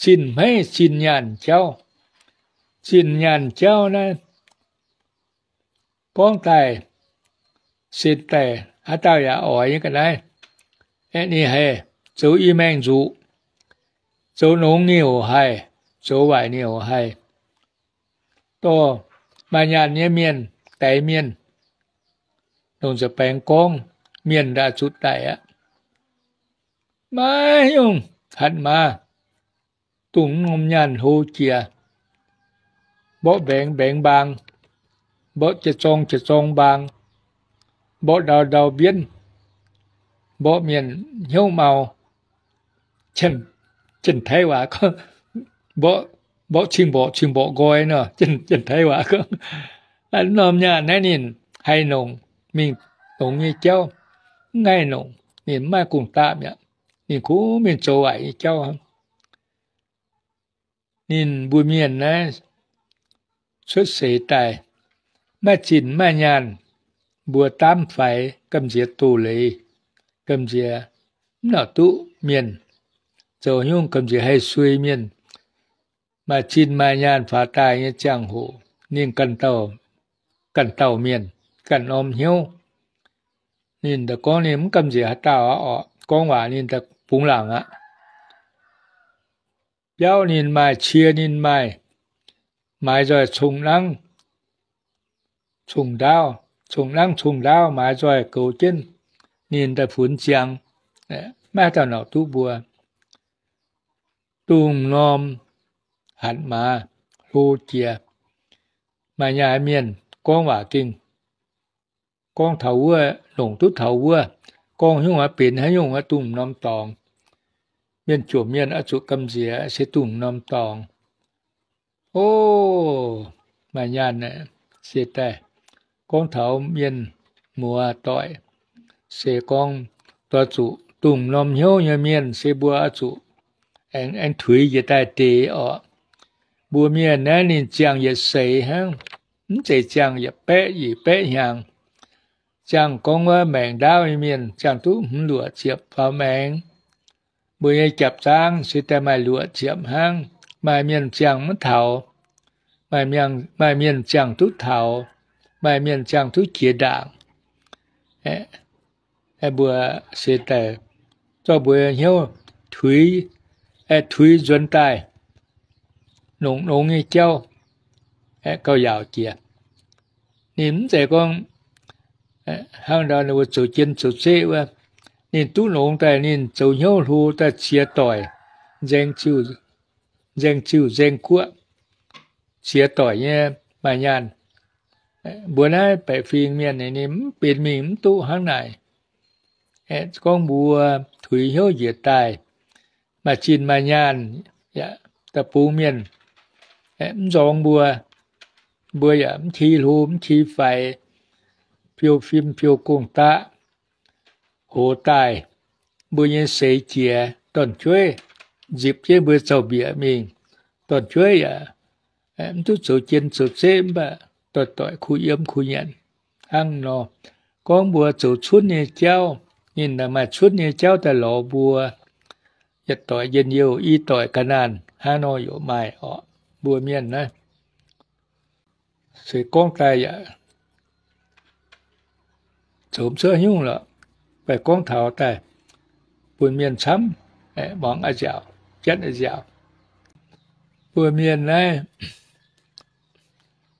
zinh hmeiv zinh nyaanh jauv. Zinh nyaanh jauv naaiv gorngv daaih, sen daaih haaix dauh yaac oix nyei ga'naaiv. Aeqv, ninh haih zoux i maengh nzuqc, zoux nongx ninh oc haih, zoux waaic ninh oc haih. Dorh maaih nyaanh nyei mienh daix mienh, longc nzuih baengx gorngv, mienh ndaaih zuqc daic aqv. Maiv nyungc hatc maaz, dongh norm nyaanh hlo jiex, mborqv mbaengx mbaengx mbaang, mborqv jiex zorng jiex zorng mbaang, mborqv ndau ndau mbienv, mborqv mienh hnyouv mau, Janx-Taiv waac gorngv, mborqv cing-mborqc cing-mborqc nqoi nor, Janx-Taiv waac gorngv. Norm nyaanh naaiv ninh haih nongc mingh longx nyei jauv, mv haih nongc, ninh mv maaih gong-daqv mi'aqv. Ninh kungx mingh zoux waaic nyei jauv hnangv. Ninh mbuo mienh naaiv cuotv seix daaih, maaih zinh maaih nyaanh, mbuo daamv faix gamh nziex doz-leiz, gamh nziex mv nor duqv mienh, zoux nyungc gamh nziex haih suei mienh. Maaih zinh maaih nyaanh faaux daaih nyei ziangh hoc, ninh ganh dauh mienh, ganh norm hnyouv, ninh daaih gorngv ninh mv gamh nziex haaix dauh aqv orqc. Gorngv waac ninh daaih bungx laangc aqv. Biauv ninh maaih, cie ninh maaih, maaiz nzoih cong-nangv, cong-ndaauv, cong-nangv cong-ndaauv maaiz nzoih goux jienv, ninh daaih funx ziangx, maiv dauh norqc duqv mbuo. Dungz norm hatc maaz hlo jiex, maaih nyaanh mienh gorngv waac gengh gorngv taux wuov, longc duqv taux wuov, gorngv nyungc aqv benx haaix nyungc aqv, dungz norm dorngx. Mienh jomc mienh oix zuqc gamh nziex se dungz norm dorngx. O, maaih nyaanh se daaih gorngv taux mienh muoz doic, se gorngv doix zuqc dungz norm hnyouv nyei mienh se mbuo oix zuqc aengx, aengx tuix njiec daaih deix orqc. Mbuo mienh naaiv ninh ziangh yietc seix hnangv, mv zeiz ziangh yietc baeqv yietc baeqv hnyangx. Ziangh gorngv wuov maengc ndaauv nyei mienh ziangh duqv hmz luoqc ziepc faaux maengx. Mbuo nyei japc zaangv se daaih maaih luoqc ziepc hnangv. Maaih mienh ziangh maiv taux, maaih mienh ziangh duqv taux, maaih mienh ziangh duqv jiex ndaangc. Mbuo se daaih zorqv mbuo hnyouv tuix, tuix nzuonx daaih nongc nongx nyei jauv gauh yaauc jiex. Ninh mv zeiz gorngv hnangv ndau ninh mbuo zoux jien zoux zeqv wuov, ninh duqv longx daaih ninh zoux hnyouv hlo daaih ziex doic, nzaeng ziuh nzaeng guoqv, ziex doic nyei maaih nyaanh. Mbuo naaiv baeqc fingx mienh ninh mv benx mingh mv duqv hnangv naaic. Gorngv mbuo tuix hnyouv njiec daaih, maaih zinh maaih nyaanh yaac daaih bungx mienh mv nzorng mbuo, mbuo yaac mv ti hlo mv ti faix, fiou fim fiou gong-daqv hoz daaih, mbuo nyei seix jiex dorn-jueiv nzipc jienv mbuo zaux-mbiec mingh. Dorn-jueiv yaac mv duqv zoux jien zoux zeqv mv baac doic-doic kuh yiem kuh nyanc hnangv nor. Gorngv mbuo zoux cunv nyei jauv, ninh maaih cunv nyei jauv daaih lorz mbuo, yietc doic njien-youh i doic ga'naanh hnangv nor yaac maaih orqc. Mbuo mienh naaiv se gorngv daaih yaac zoux mv cuotv nyungc lorqc. Fai gorngv taux daaih bun mienh camv muangx a'nziaauc, jatv a'nziaauc. Mbuo mienh naaiv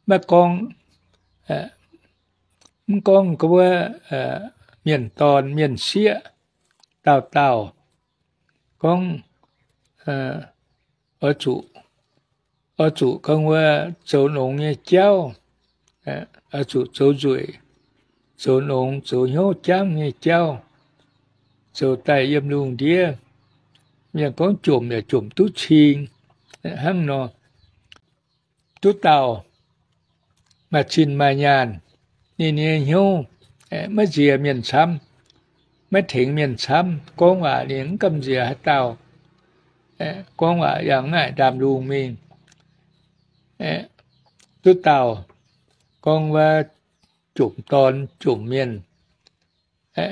maiv gorngv, mv gorngv wuov mienh dorn mienh sieqv, dauh dauh gorngv oix zuqc, oix zuqc gorngv wuov zoux nongx nyei jauv, oix zuqc zoux nzueic, zoux nongx, zoux hnyouv jangv nyei jauv, zoux daaih yiem lungh ndiev. Mienh gorngv jomc yaac jomc duqv cing hnangv nor. Duqv dauh maaih zinh maaih nyaanh, ninh nyei hnyouv maiv nziex mienh camv, maiv tengx mienh camv, gorngv waac ninh mv gamh nziex haaix dauh, gorngv waac yangh naaic ndaamv-lungh mingh. Duqv dauh gorngv wuov jomc dorn jomc mienh,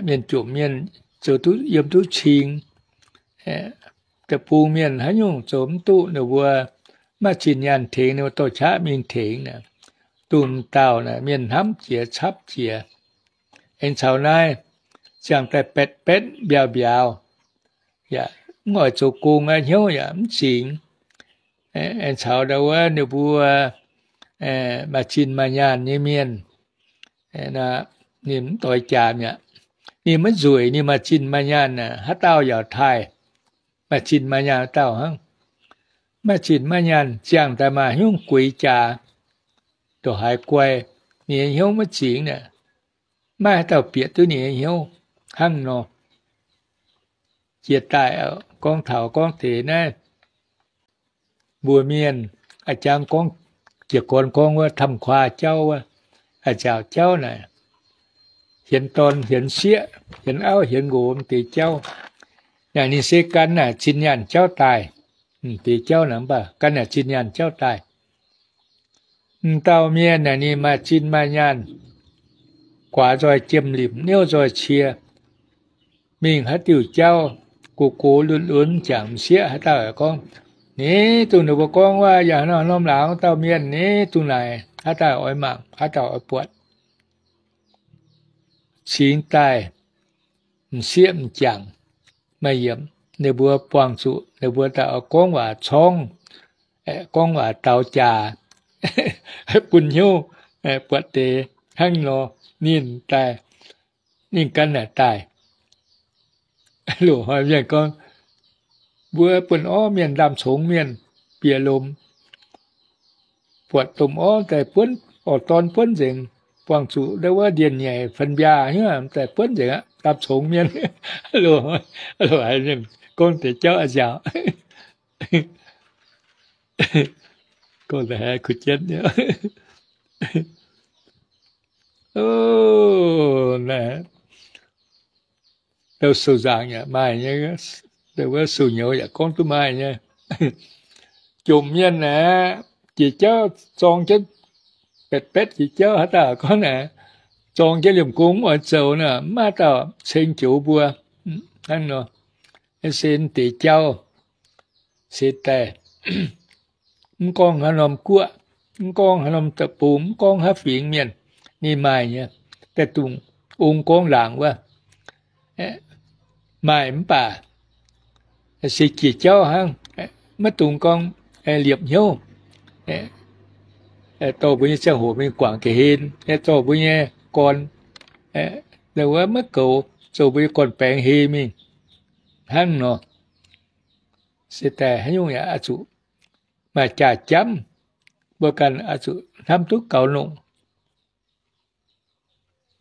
mienh jomc mienh zoux duqv yiem duqv cing, deic-bung mienh haaix nyungc zoux mv duqv, ninh mbuo maaih zinh nyaanh tengx, ninh mbuo dorh qaqv mingh tengx. Dongh dauh naaic mienh hnamv jiex capv jiex. Aengx caux naaiv ziangh daaih betv betv mbiauz mbiauz, yaac mv oix zoux gong aqv, hnyouv yaac mv zingx. Aengx caux ndau wuov ninh mbuo maaih zinh maaih nyaanh nyei mienh, ninh mv doix jaax mi'aqv. Ninh maiv nzueic, ninh maaih zinh maaih nyaanh, haaix dauh yaac taaih. Maaih zinh maaih nyaanh dauh hnangv. Maaih zinh maaih nyaanh ziangh daaih maaih hnyouv gueix jaax. ndongc haaix guai, ninh nyei hnyouv maiv zingx naaic, maiv haaix dauh bieqc duqv ninh nyei hnyouv hnangv nor. Jiex daaih gorngv taux gorngv deix naaiv, mbuo mienh a'jang gorngv, jiez gorn gorngv wuov ถ้ำคว้า jauv wuov, a'nziaauc jauv naaic, hienx dorn hienx sieqv, hienx auv hienx nqox deix jauv. Naaic ninh se gan naaic zinh nyaanh jauv daaih. Deix jauv naaic mv baac gan naaic zinh nyaanh jauv daaih. M'dauh mienh naaic ninh maaih zinh maaih nyaanh, guaax nzoih jiem limc, niouv nzoih cie, mingh haaix diuh jauv, gox gox lunx lunx jangc m'sieqv haaix dauh gorngv, Ni dongh ninh mbuo gorngv wuov, yaac haaix norm laangz wuov dauh mienh, ni dongh naaic haaix dauh oix mangc, haaix dauh oix buatc. Cingx daaih m'sieqv m'jangc maaih yiemc, ninh mbuo buangh zuqc ninh mbuo daaih oix gorngv waac corngv, gorngv waac daux jaax, bun hnyouv buatc deix hnangv nor. Ninh daaih, ninh gan naaic daaih. Loz-hnoi mienh gorngv, mbuo buonv orv mienh, ndaamv-congx mienh, bieqc lomc, buatc domh orv daaih buonv, orv, dorn buonv nzengc, buangh zuqc ndau wuov ndienh nyeic fan mbiaah nyei daaih buonv nzengc aqv, ndaamv-congx mienh. Loz-hnoi mienh gorngv deix jauv a'nziaauc. Gorngv deix haiz kuh jienv nyei. Naaiv, sou-nzaangc yaac maaih nyei, wuov sou-nyouz yaac gorngv duqv maaih nyei. Jomc mienh aeqv, jiex jauv zorng jienv, betv betv jiex jauv haaix dauh gorngv naaic, zorng jienv liemh gong mv oix zoux naaic, mv maaih haaix dauh ceng joux mbuo. Hnangv nor, se deix jauv se daaih mv gorngv haaix norm guoqv, mv gorngv haaix norm deic-bung, mv gorngv haaix fingx mienh, ninh maaih nyei. Daaih dungx ong gorngv laangc wuov, maaih mv baac se jiex jauv hnangv, maiv dungx gorngv liepc hnyouv. Dorh mbuo nyei ziangh hoc mingh guangc ga'hlen, dorh mbuo nyei gorn, wuov maiv goux, zoux mbuo nyei gorn-baengx hei mingh hnangv nor. Se daaih haaix nyungc yaac oix zuqc maaih jaax-jamv, mbuo ganh oix zuqc hnamv duqv gaux longc.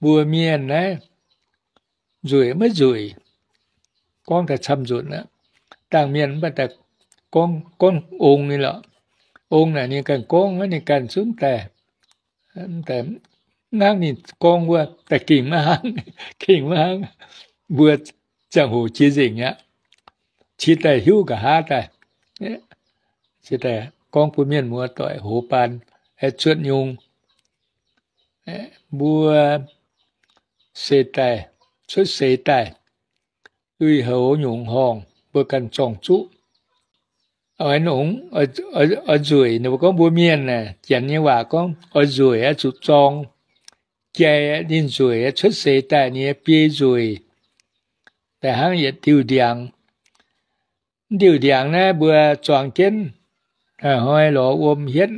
Mbuo mienh naaiv nzueic maiv nzueic, gorngv daaih camv-nzunc aqv. Dangh mienh mv baac daaih gorngv, gorngv ong nyei lorqc. Ong naaic ninh ganh gorngv, ninh ganh zungv daaih, daaih mv hnangv ninh gorngv wuov, daaih gengh maiv hnangv, gengh maiv hnangv. Mbuo ziangh hoc jiex nzengc aqv, qiex daaih hiuv nqa'haav daaih, qiex daaih gorngv bun mienh muoz-doic hoz baan, aeqv, zuotv nyungc. Mbuo se daaih, cuotv seix daaih, lui-houx nyungc horngh mbuo ganh zorng zuqv. Oix nongx, oix nzueic, ninh mbuo gorngv mbuo mienh naaic, Janx nyei waac gorngv oix nzueic oix zuqc zorng. Jai ninh nzueic, cuotv seix daaih ninh nyei biei nzueic, daaih hnangv yietc diuh ndiangx. Mv diuh ndiangx naaiv mbuo zuangx jienv, hnoi lorz wuom hietv,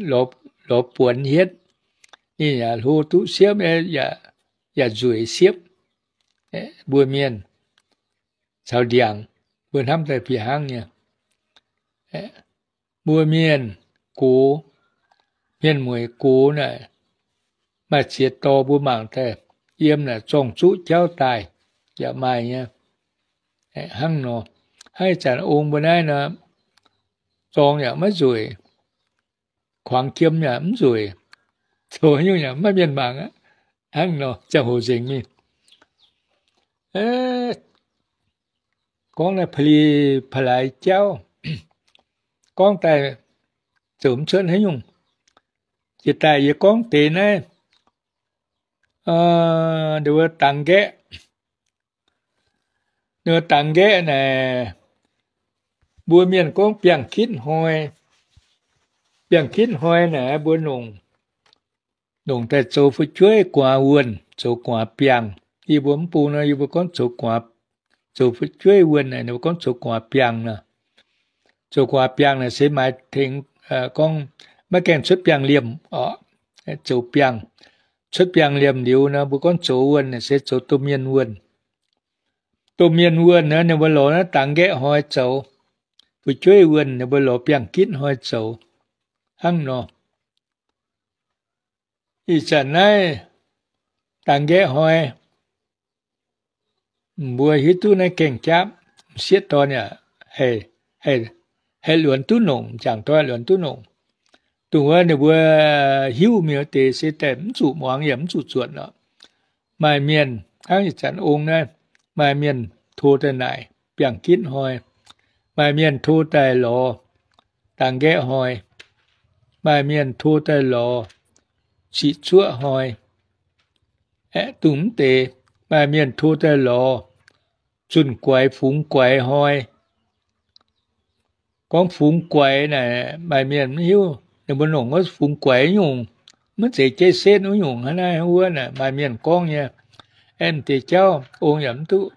lorz buonx hietv, ninh yaac hlo duqv siepv, yaac nzueic siepv. Mbuo mienh caux ndiangx, mbuo hnamv daaih fih hnangv nyei. Mbuo mienh gox, mienh mueiz gox naaic, maaih ziex dorh mbuo mangc daaih, yiem naaic zorng zuqv jauv daaih yaac maaih nyei. Hnangv nor, hnangv ih zanc ong mbuo naaiv nor, zorng yaac maiv nzueic, kuangx jiem yaac mv nzueic, zoux haaix nyungc yaac maiv mienh mangc aqv. Hnangv nor ziangh hoc nzengc mingh. Gorngv naaiv pa'li pa'laaix jauv, gorngv daaih zoux mv cuotv haaix nyungc. Jiex daaih yie gorngv deix naaiv, dongh wuov dangx nqaeqv. Dongh wuov dangx nqaeqv naaic, mbuo mienh gorngv biangh kitv hnoi. Biangh kitv hnoi naaic mbuo nongc, nongc daaih zoux fu'jueiv gu'nguaaz wuonh, zoux gu'nguaaz biangh. Yie mbuo mv bung nor, yie mbuo gorngv zoux gu'nguaaz, zoux fu'jueiv wuonh naaic, ninh mbuo gorngv zoux gu'nguaaz biangh nor. Zoux gu'nguaaz biangh naaic se maaih tengx gorngv maiv gaengh cuotv biangh liemh oc. Zoux biangh, cuotv biangh liemh liuz nor, mbuo gorngv zoux wuonh naaic se zoux domh mienh wuonh. Domh mienh wuonh naaic, ninh mbuo lorz naaiv dangx nqaeqv hnoi zoux. Fu'jueiv wuonh ninh mbuo lorz biangh gitv hnoi zoux. Hnangv nor. Ih zanc naaiv dangx nqaeqv hnoi, mbuo hiuv duqv naaiv gaeng-jaapv, m'sieqv dorn yaac haih luonx duqv nongc, m'jangc dorn luonx duqv nongc. Dongh wuov ninh mbuo hiuv mingh wuov deix se daaih mv zuqc muangx yaac mv zuqc zuotc oc. Maaih mienh hnangv ih zanc ong naaiv, maaih mienh to daaih naaic biangh gitv hnoi, maaih mienh to daaih lorz dangx nqaeqv hnoi, maaih mienh to daaih lorz siqv cuoqv hnoi. Aeqv, dongh mv deix, maaih mienh to daaih lorz zunh guaix fungx guaix hnoi. Gorngv fungx guaix naaic, maaih mienh mv hiuv ninh mbuo nongc wuov fungx guaix nyungc, maiv zeiz jaiv setv wuov nyungc hnangv naaiv wuov naaic, maaih mienh gorngv nyei. Aeqv, m'deix jauv ong yaac mv duqv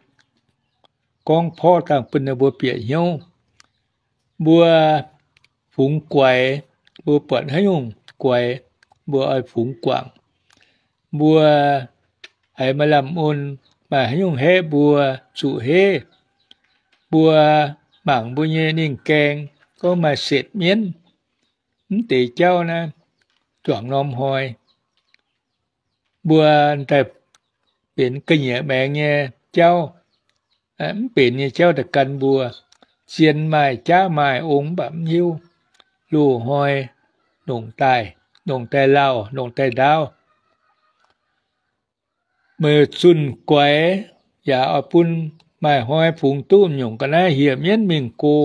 gorngv porv dangh bun ninh mbuo bieqc hnyouv. Mbuo fungx guaix, mbuo buatc haaix nyungc guaix, mbuo oix fungx guangc. Mbuo haiz maaih lamh mun, maaih haaix nyungc haeqv mbuo zuqc heiv, mbuo mangc mbuo nyei ninh gaeng, gorngv maaih setc mienv, mv deix jauv naaiv, juangc norm hnoi mbuo daaih benx ga'nyiec maengx nyei jauv, mv benx nyei jauv daaih gan mbuo. Zien maaih jaav maaih ong mv baac mv hiuv. Loz-hnoi nongc daaih, nongc daaih lauh, nongc daaih ndaauv. Meih zunh guaix yaac oix bun, maaih hnoi fungx duqv nyungc ga'naaiv hieh mienv mingh go.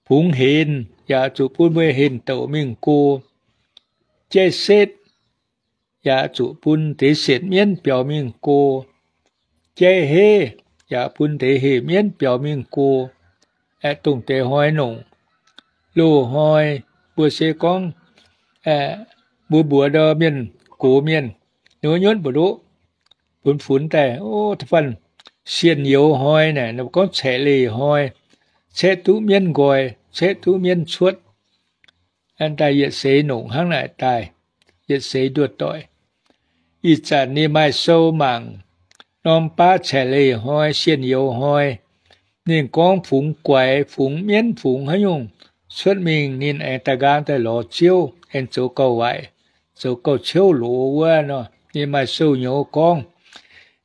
Fungx henc yaac zuqc bun mbuo henc douc mingh go. Jaiv setv yaac zuqc bun deix setc mienv biaux mingh go. Jaiv heiv yaac bun deix heiv mienv biaux mingh go. Aeqv, dongh deix hnoi nongc. Loz-hnoi mbuo se gorngv mbuo mbuox ndau mienh gox mienh, ninh mbuo nyutv mbu'ndoqv funx funx daaih, o, da'faanh sienh youz hnoi naaic, ninh mbuo gorngv caeqv leih hnoi, caeqv duqv mienv nqoi, caeqv duqv mienv cuotv. Daaih yietc seix nongc hnangv naaic daaih, yietc seix nduoh doic. Ih zanc ninh maaih sou mangc norm baav caeqv leih hnoi, sienh youz hnoi, ninh gorngv fungx guaix, fungx mienv, fungx haaix nyungc cuotv mingh, ninh aengx daaih nqaang daaih lorz Ziouv, aengx zoux gauh waaic, zoux gauh ciouv loz wuov nor. Ninh maaih sou nyouz gorngv.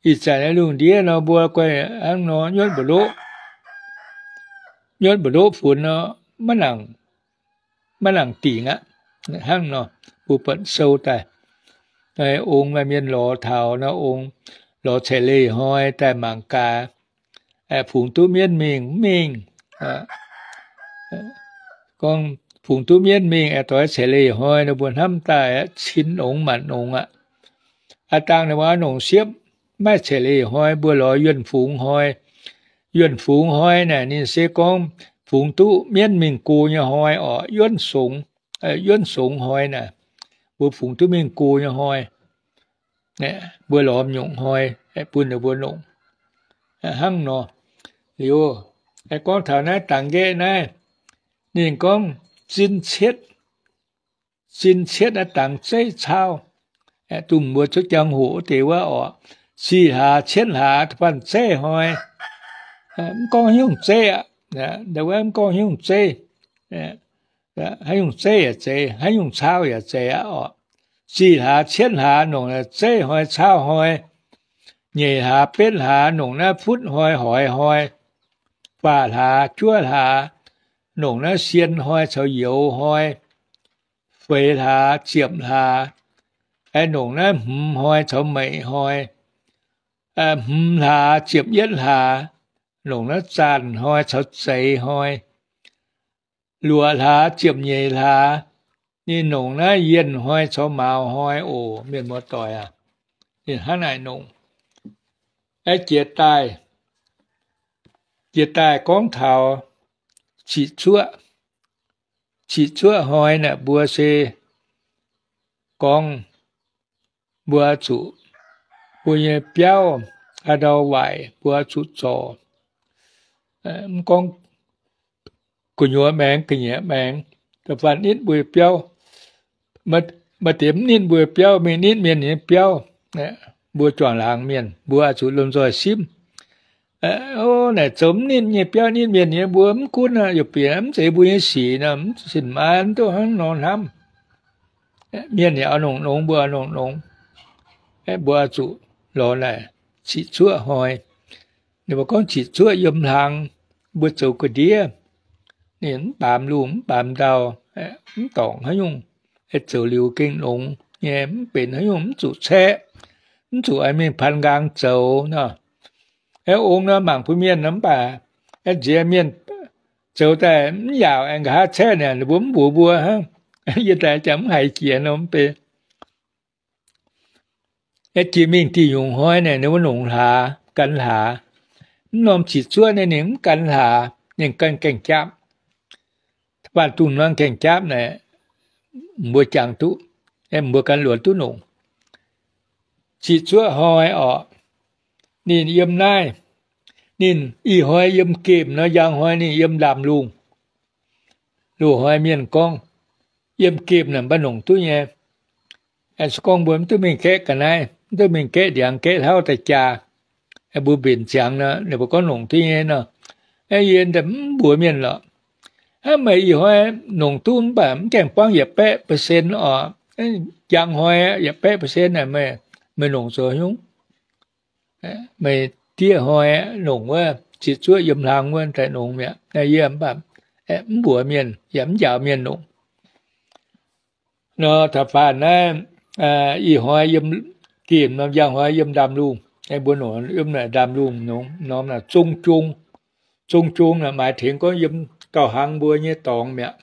Ih zanc lungh ndiev nor mbuo guai hnangv nor nyuotv mbu'ndoqv, nyuotv mbu'ndoqv funx nor, maiv nangc, maiv nangc dingc aqv. Hnangv nor, mbuo buatc sou daaih, ong maaih mienh lorz taux nor, ong lorz caeqv leih hnoi daaih mangc gaax, fungx duqv mienv mingh mv mingh. Gorngv fungx duqv mienv mingh aeqv, doix caeqv leih hnoi nor mbuo hnamv daaih cin nongx maanc nongx aqv. Aav dangh ninh mbuo nongc siepv, maiv caeqv leih hnoi mbuo lorz yuonh fungx hnoi. Yuonh fungx hnoi naaic ninh se gorngv fungx duqv mienv mingh go nyei hnoi orqc, yuonv songx, yuonv songx hnoi naaic, mbuo fungx duqv mingh go nyei hnoi. Mbuo lorz nyungc hnoi bun ninh mbuo nongc. Hnangv nor, liuz, gorngv taux naaiv dangx nqaeqv naaiv, ninh gorngv zinh cietv, zinh cietv naaiv dangx zeiv cauv. Dongh mbuo zuov jangx hoc wuov deix wuov orqc, zih hlaax cietv hlaax da'faanh zeiv hnoi. Mv gorngv haaix nyungc zeiv aqv. Wuov mv gorngv haaix nyungc zeiv, haaix nyungc zeiv yaac zeiz, haaix nyungc cauv yaac zeiz aqv orqc. Zih hlaax cietv hlaax nongc zeiv hnoi cauv hnoi. Nyeic hlaax betv hlaax nongc naaiv futv hnoi hoix hnoi. Faah hlaax juov hlaax nongc naaiv sien hnoi caux youz hnoi. Feix hlaax ziepc hlaax aengx nongc naaiv hmz hnoi caux meic hnoi. Hmz hlaax ziepc yietv hlaax nongc naaiv zaanh hnoi caux zeix hnoi. Luoqc hlaax ziepc nyeic hlaax, ninh nongc naaiv yienh hnoi caux mauz hnoi oc. Mienh muoz-doic aac, ninh hnangv naaic nongc. Aeqv, jiex daaih, jiex daaih gorngv taux ciqv cuoqv, ciqv cuoqv hnoi naaic mbuo se gorngv mbuo zuqc, mbuo nyei biauv haaix ndau waaic mbuo zuqc zorc. Mv gorngv gu'nyuoz maengx ga'nyiec maengx, da'faanh nitv mbuo biauv, maaih deix mv nitv mbuo biauv, mingh nitv mienh nyei biauv. Mbuo juangc laangz mienh mbuo zuqc lomh nzoih simv. O, naaic zoux mv nitv nyei biauv, nitv mienh nyei mbuo mv gunv aqv, yietc bieqc mv zeiz mbuo nyei sic nor, mv cin maa mv duqv hnangv nor hnamv. Mienh yaac oix nongc nongx, mbuo oix nongc nongx. Mbuo oix zuqc lorz naaic ciqv-zuoqv hnoi. Ninh mbuo gorngv ciqv-zuoqv yiem hlang, mbuo zoux ga'ndiev, ninh mv baamz lungh mv baamz ndau, mv dorngc haaix nyungc, zoux liuz gengh nongx nyei, mv benx haaix nyungc, mv zuqc caeqv, mv zuqc mingh paan nqaang zoux nor. Ong nor mangc bun mienh nor mv baac nziex mienh zoux daaih mv yaauc, aengx nqa'haav caeqv naaic, ninh mbuo mv mbuox mbuo hnangv. Yie daaih jangx mv haiz jiex nor mv bei. Jiex mingh diuh nyungc hnoi naaic ninh mbuo nongc hlaax, gan hlaax. Mv norm ciqv-zuoqv naaic ninh mv gan hlaax, ninh gan gaengh jaapv. Waanc dungh norm gaengh jaapv naaic, mbuo jangx duqv, mbuo gan luonx duqv nongc. Ciqv-zuoqv hnoi orqc, ninh yiem naaiv, ninh ih hnoi yiem gemh nor, njang hnoi ninh yiem ndaamv-lungh. Loz-hnoi mienh gorngv yiem gemh naaic mbuo nongc duqv nyei. Se gorngv mbuo mv duqv mingh gaeqv ga'naaiv, mv duqv mingh gaeqv ndiangx gaeqv hlauv daaih jaa, mbuo mbenc ziangx nor, ninh mbuo gorngv nongc duqv nyei nor. Yie mv mbuox mienh lorqc, hnangv meih ih hnoi nongc duqv mv baac mv gaengh buangv yietc baeqv percent orqc, njang hnoi yietc baeqv percent naaic meih, meih nongc zoux haaix nyungc? Meih diev hnoi nongc wuov, ciqv-zuoqv yiem hlang wuov daaih nongc mi'aqv. Naaiv yie mv baac mv mbuox mienh yaac mv njaaux mienh nongc. Nor taux faanh naaiv, ih hnoi yiem gemh nor, njang hnoi yiem ndaamv-lungh. Mbuo nongc yiem naaic ndaamv-lungh nongc norm naaic zung jung. Zung jung naaic maaih tengx gorngv yiem gauh hlang mbuo nyei dorngx mi'aqv.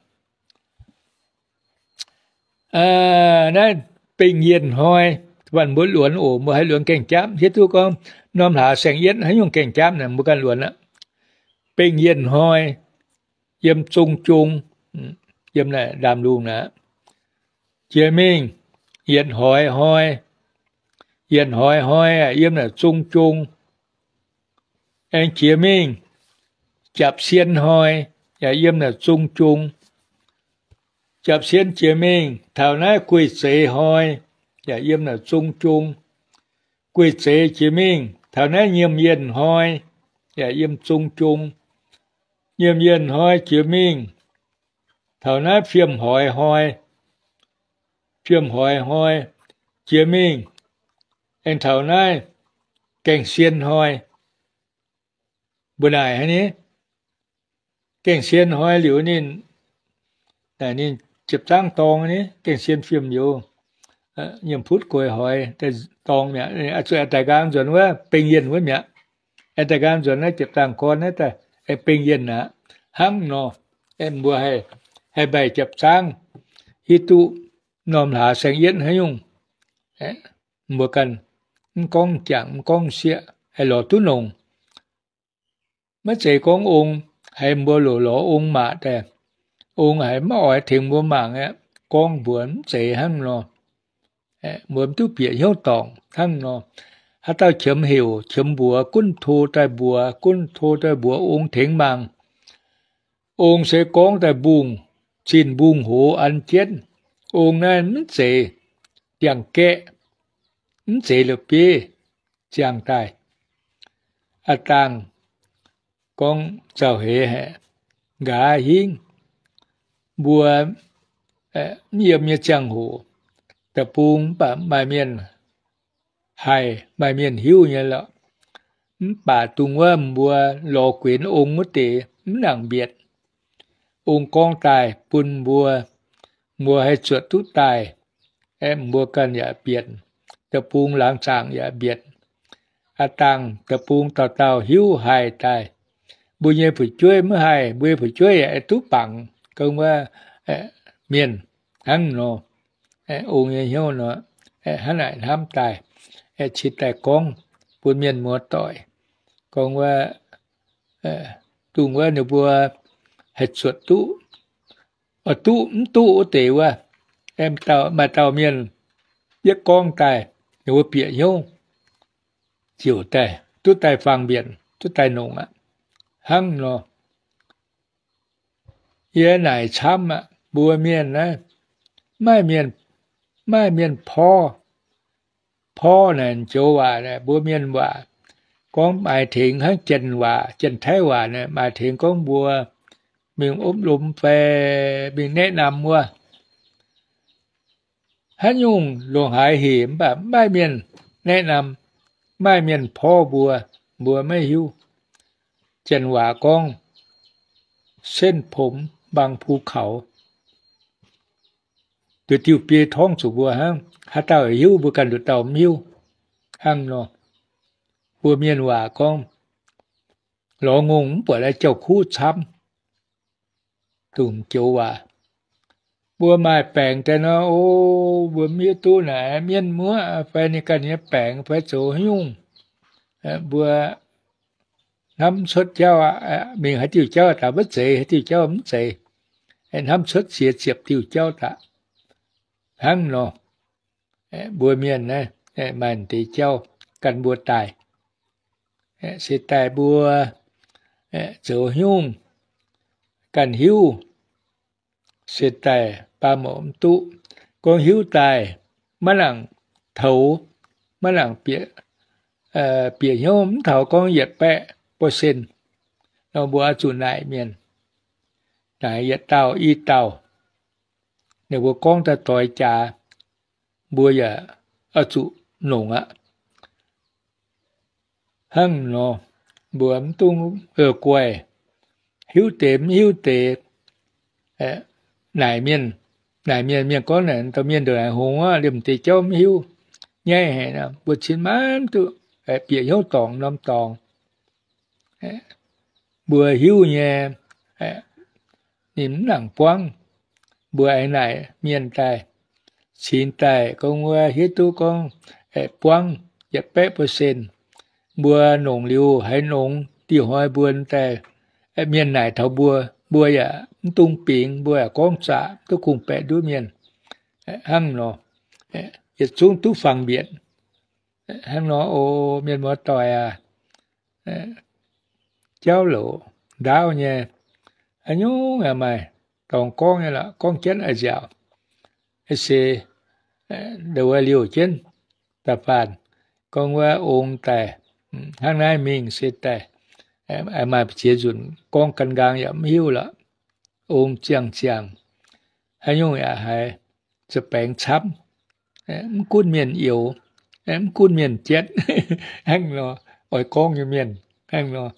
Naaiv bengh yienh hnoi, waanc mbuo luonx oc, mbuo haih luonx gaengh jaapv. Hiuv duqv gorngv norm hlaax saeng-yietv haaix nyungc gaengh jaapv naaic mbuo ganh luonx aqv. Bengh yienh hnoi, yiem zung jung, yiem naaic ndaamv-lungh naaic. Jiex mingh yietc hoix hnoi, yietc hoix hnoi yiem naaic zung jung. Aengx jiex mingh japv sien hnoi, yaac yiem naaic zung jung. Japv sien jiex mingh taux naaiv guei zeix hnoi, yaac yiem naaic zung jung. Guei zeix jiex mingh taux naaiv nyiemh yienh hnoi, yaac yiem zung jung. Nyiemh yienh hnoi jiex mingh taux naaiv fiem hoix hnoi, fiem hoix hnoi jiex mingh aengx taux naaiv gaengh sien hnoi. Mbuo naaic hnangv ni, gaengh sien hnoi liuz ninh, ninh ziepc zangv dorng ni, gaengh sien fiem liuz, nyiemh putv guei hoix dorng mi'aqv. Zuqc daaih nqaang nzuonx wuov bengh yienh wuov mi'aqv. Daaih nqaang nzuonx naaiv ziepc zangv gorn naaiv daaih bengh yienh aqv. Hnangv nor, mbuo haih mbaih ziepc zangv, hiuv duqv norm hlaax saeng-yietv haaix nyungc, mbuo ganh mv gorngv jangc mv gorngv sieqv haih lorz duqv nongc. Maiv zeiz gorngv ong haiz mbuo loc lorz ong maac daaih, ong haiz maiv oix tengx mbuo mangc aqv. Gorngv mbuox mv zeiz hnangv nor, mbuo mv duqv bieqc hnyouv dorngc hnangv nor. Haaix dauh qiemx heuc qiemx mbuox, gunv to daaih mbuox, gunv to daaih mbuox ong tengx mangc. Ong se gorngv daaih mbungh zinh mbungh hoz an jienv. Ong naaiv mv zeiz ndiangx-gaeqv, mv zeiz la'bieiv ziangh daaih. Aa dangh gorngv zauh heix haic, nqa'haav hingv mbuo mv yiem nyei ziangh hoc, deic-bung mv baac maaih mienh haih, maaih mienh hiuv nyei lorqc. Mv baac dongh wuov mbuo lorz guenx ong wuov deix mv nangc mbietc. Ong gorngv daaih bun mbuo, mbuo haih zuotc duqv daaih, aeqv, mbuo ganh yaac mbietc, deic-bung laangz zaangc yaac mbietc. Aa dangh deic-bung dauh dauh hiuv haih daaih. Mbuo nyei fu'jueiv maiv haih, mbuo nyei fu'jueiv yaac duqv bangc gorngv wuov mienh hnangv nor. Ong nyei hnyouv nor, hnangv naaic hnamv daaih, cingx daaih gorngv bun mienh muoz-doic gorngv wuov, dongh wuov ninh mbuo haih zuotc duqv, oix duqv mv duqv wuov deix wuov, maaih dauh mienh yietv gorngv daaih, ninh mbuo bieqc hnyouv ziouc daaih duqv daaih fangx mbienc, duqv daaih nongc aqv. Hnangv nor, yie naaic camv aqv, mbuo mienh naaiv, maaih mienh, maaih mienh porv, porv naaic joux waac naaic, mbuo mienh waac gorngv maaih tengx hnangv Janx waac, Janx-Taiv waac naaic maaih tengx gorngv mbuo mingh opv lomz fai mingh แนะนำ wuov. Haaix nyungc longc haaix hec mv baac mv maaih mienh แนะนำ, mv maaih mienh porv mbuo, mbuo maiv hiuv. Janx waac gorngv เส้นผมบางภูเขา nduov diuh biei torngv zuqc mbuo hnangv. Haaix dauh hiuv, mbuo ganh nduqc dauh mv hiuv hnangv nor. Mbuo mienh waac gorngv, lorz ngongh mv buatc lai jauv-kuv camv. Dongh joux waac, mbuo maaih baengc daaih nor, o, mbuo mv hiuv duqv naaic mienh muoqv fai ninh ganh nyei baengc fai zoux haaix nyungc, mbuo hnamv cuotv jauv aqv. Mingh haaix diuh jauv daaih maiv zeiz, haaix diuh jauv mv zeiz, hnamv cuotv ziex ziepc diuh jauv daaih. Hnangv nor, mbuo mienh naaiv maaih deix jauv gan mbuo daaih, se daaih mbuo zoux haaix nyungc ganh hiuv, se daaih baav moc mv duqv. Gorngv hiuv daaih maiv nangc toux, maiv nangc bieqc, bieqc hnyouv mv taux gorngv yietc baeqv percent nor, mbuo oix zuqc naaic mienh, naaic yietc dauh i dauh, ninh mbuo gorngv daaih doix jaax, mbuo yaac oix zuqc nongc aqv. Hnangv nor, mbuo mv dungx guaih, hiuv deix mv hiuv deix. Naaic mienh, naaic mienh, mienh gorngv naaic dauh mienh ndongc naaic hngongx aqv, liemh deix jauv mv hiuv. Nyaiv haic nor, mbuo cin maiv duqv bieqc hnyouv dorngc norm dorngx. Mbuo hiuv nyei, ninh mv nangc buangv. Mbuo aengx naaic mienh daaih, cingx daaih gorngv wuov hiuv duqv gorngv buangv yietc baeqv percent. Mbuo nongc liuz haiz nongx diuh hnoi mbuo daaih, mienh naaic taux mbuo, mbuo yaac mv dungx bingx, mbuo yaac gorngv zaqc, duqv kungx baeqc nduov mienh. Hnangv nor, yietc zungv duqv fangx mbienc. Hnangv nor, o mienh muoz-doic aac, jauv louc ndaauv nyei, haaix nyungc yaac maaih dorngx gorngv nyei lorqc, gorngv jienv a'nziaauc. Se ndongc wuov liouh jienv da'faanh gorngv wuov ong daaih hnangv naaiv mingh se daaih, maaih ziex nzunc gorngv gan nqaang yaac mv hiuv lorqc. Ong ziangh ziangh, haaix nyungc yaac haiz za'baengx camv. Mv gunv mienh youx, mv gunv mienh jatv, hnangv nor, oix gorngv nyei mienh hnangv nor.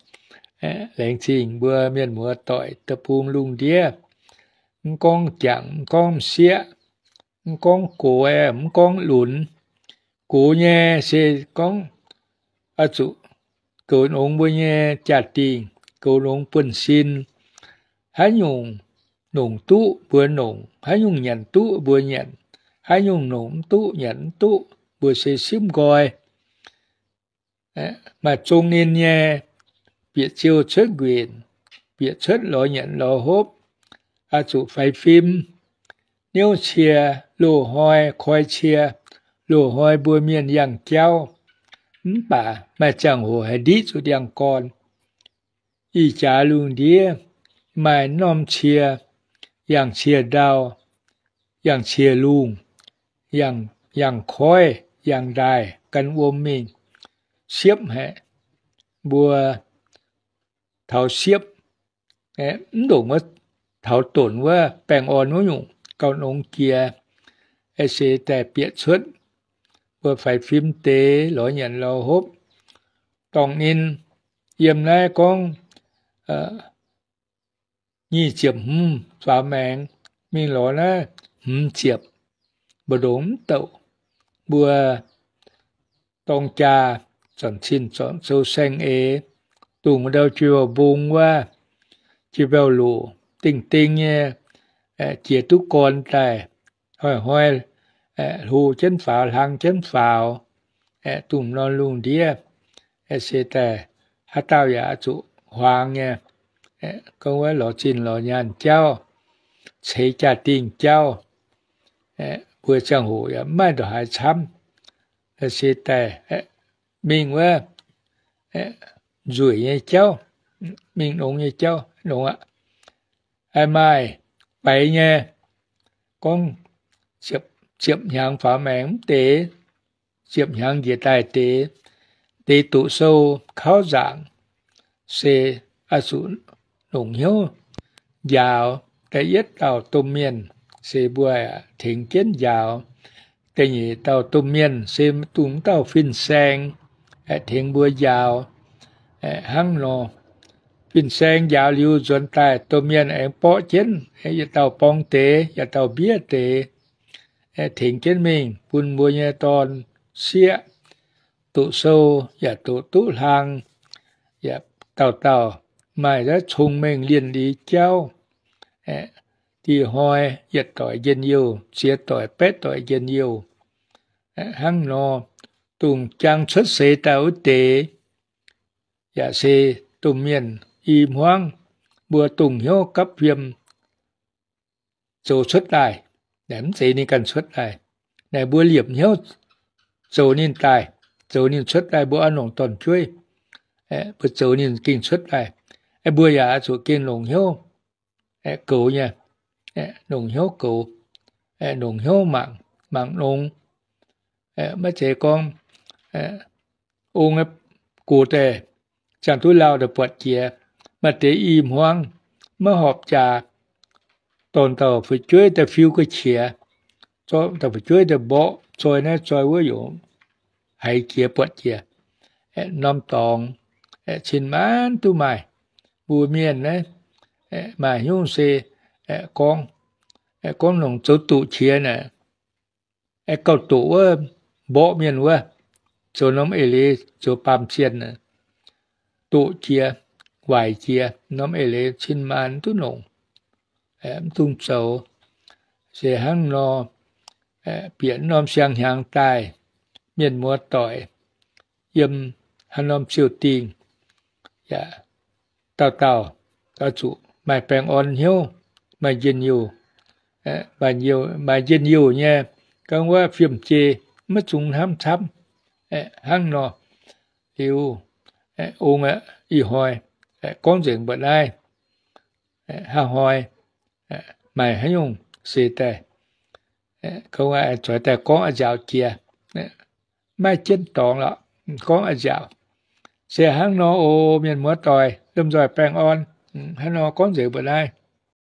Laengz zingh mbuo mienh muoz-doic deic-bung lungh ndiev, mv gorngv jangc, mv gorngv m'sieqv, mv gorngv gox, mv gorngv lunx. Gox nyei se gorngv oix zuqc goux longx mbuo nyei jaa-dingh, goux longx buonv-sin. Haaix nyungc nongc duqv mbuo nongc, haaix nyungc nyanc duqv mbuo nyanc, haaix nyungc nongc mv duqv nyanc mv duqv mbuo se simv nqoi. Maaih zong ninh nyei, bieqc ziou cuotv nquenc, bieqc cuotv lorz nyanc lorz hopv, oix zuqc faix fim, niouv cie, loz-hnoi koi cie, loz-hnoi mbuo mienh yangh jauv. Mv baac maaih ziangh hoc haih ndiqv zuqc ndiangx-gorn. Ih jaax lungh ndiev maaih norm cie, yangh cie ndau, yangh cie lungh, yangh koiv, yangh ndaaih gan wuom mingh, siepv haic. Mbuo taux siepv, mv ndongc wuov taux donc wuov baengh orn wuov nyungc gauh nongx jiex, se daaih bieqc cuotv. Mbuo faix fim deix lorz nyanc lorz hopv, dorngc ninh yiem naaiv gorngv nyic ziepc hmz faaux maengx, mingh lorz naaiv hmz ziepc, mbu'ndongx mv douc. Mbuo dorng jaa, zornc cin zornc sou saeng-eix, dongh ndau jiex mbong wuov, jiex mbiauh loc dingh ding nyei, jiex duqv gorn daaih, hnoi-hnoi hlo jienv faaux, hlang jienv faaux, dongh norm lungh ndiev, se daaih haaix dauh yaac zuqc huaang nyei. Gorngv wuov lorz zinh lorz nyaanh jauv, ceix jaa-dingh jauv, mbuo ziangh hoc yaac mv maaih ndongc haaix camv. Se daaih mingh wuov nzueic nyei jauv, mingh nongx nyei jauv, nongx aqv. Maaih faix nyei, gorngv ziepc hnyangx faaux maengx mv deix, ziepc hnyangx njiec daaih deix, deix doqc sou kauv nzaangc, se oix zuqc nongc hnyouv njaaux. Da'yietv dauh domh mienh se mbuo tengx jienv njaaux, Da'nyeic dauh domh mienh se dongh m'dauh fin-saeng, aeqv, tengx mbuo njaaux, aeqv, hnangv nor. Fin-saeng njaaux liuz nzuonx daaih, domh mienh aengx borqv jienv, aeqv, yietc dauh borng deix, yietc dauh mbiev deix, aeqv, tengx jienv mingh bun mbuo nyei dorn sieqv, doqc sou yaac doqc duqv hlang, yaac dauh dauh maaih za'gengh cong-mengh lienh liuz jauv, aeqv, dieh hnoi yietc doic njien-youh, ziex doic baeqv doic njien-youh. Aeqv, hnangv nor, dongh jang cuotv seix daaih wuov deix, yaac se domh mienh i hmuangv, mbuo dongh hnyouv gapv fiem zoux cuotv daaih. Naaic mv zeiz ninh ganh cuotv daaih. Naaic mbuo liepc hnyouv zoux ninh daaih, zoux ninh cuotv daaih, mbuo oix longc dorn-jueiv, aeqv, mbuo zoux ninh gengh cuotv daaih. Aeqv, mbuo yaac zuqc gengh longc hnyouv, aeqv, goux nyei, aeqv, longc hnyouv goux, aeqv, longc hnyouv mangc, mangc longx. Aeqv, maiv zeiz gorngv, aeqv, ong gox daaih, ziangh duqv lauh daaih buatc jiex. Maaih deix i hmuangv maiv horpc jaax, dorh dauh fu'jueiv daaih fiu ga'qiex, dorh dauh fu'jueiv daaih mborqv zoi naaiv zoi wuov, yaac haiz jiex buatc jiex. Aeqv, norm dorngx, aeqv, cin-maanc duqv maaih. Mbuo mienh naaiv, aeqv, maaih nyungc se, aeqv, gorngv, aeqv, gorngv longc zoux doqc qiex naaic, aeqv, gauh doqc wuov, mborqv mienh wuov, zoux norm eix leiz zoux baamh zienh, doqc jiex, waaic jiex, norm eix leiz cin-maanc duqv longc, aeqv, mv dungx zoux. Se hnangv nor, aeqv, bieqc norm siang-hnyangx daaih, mienh muoz-doic yiem haaix norm ziouh dingh, yaac dauh dauh oix zuqc maaih baengh orn hnyouv, maaih njien-youh, maaih njien-youh nyei, gorngv wuov fiem-jei, maiv zungx hnamv camv. Hnangv nor, liuz, ong aeqv, ih hnoi gorngv nzengc mbuo naaiv, hnangv hnoi maaih haaix nyungc se daaih, gorngv zueiz daaih gorngv a'nziaauc jiex, maiv jienv dorngx lorqc, gorngv a'nziaauc. Se hnangv nor oc, mienh muoz-doic, lomh nzoih baengh orn. Hnangv nor gorngv nzengc mbuo naaiv.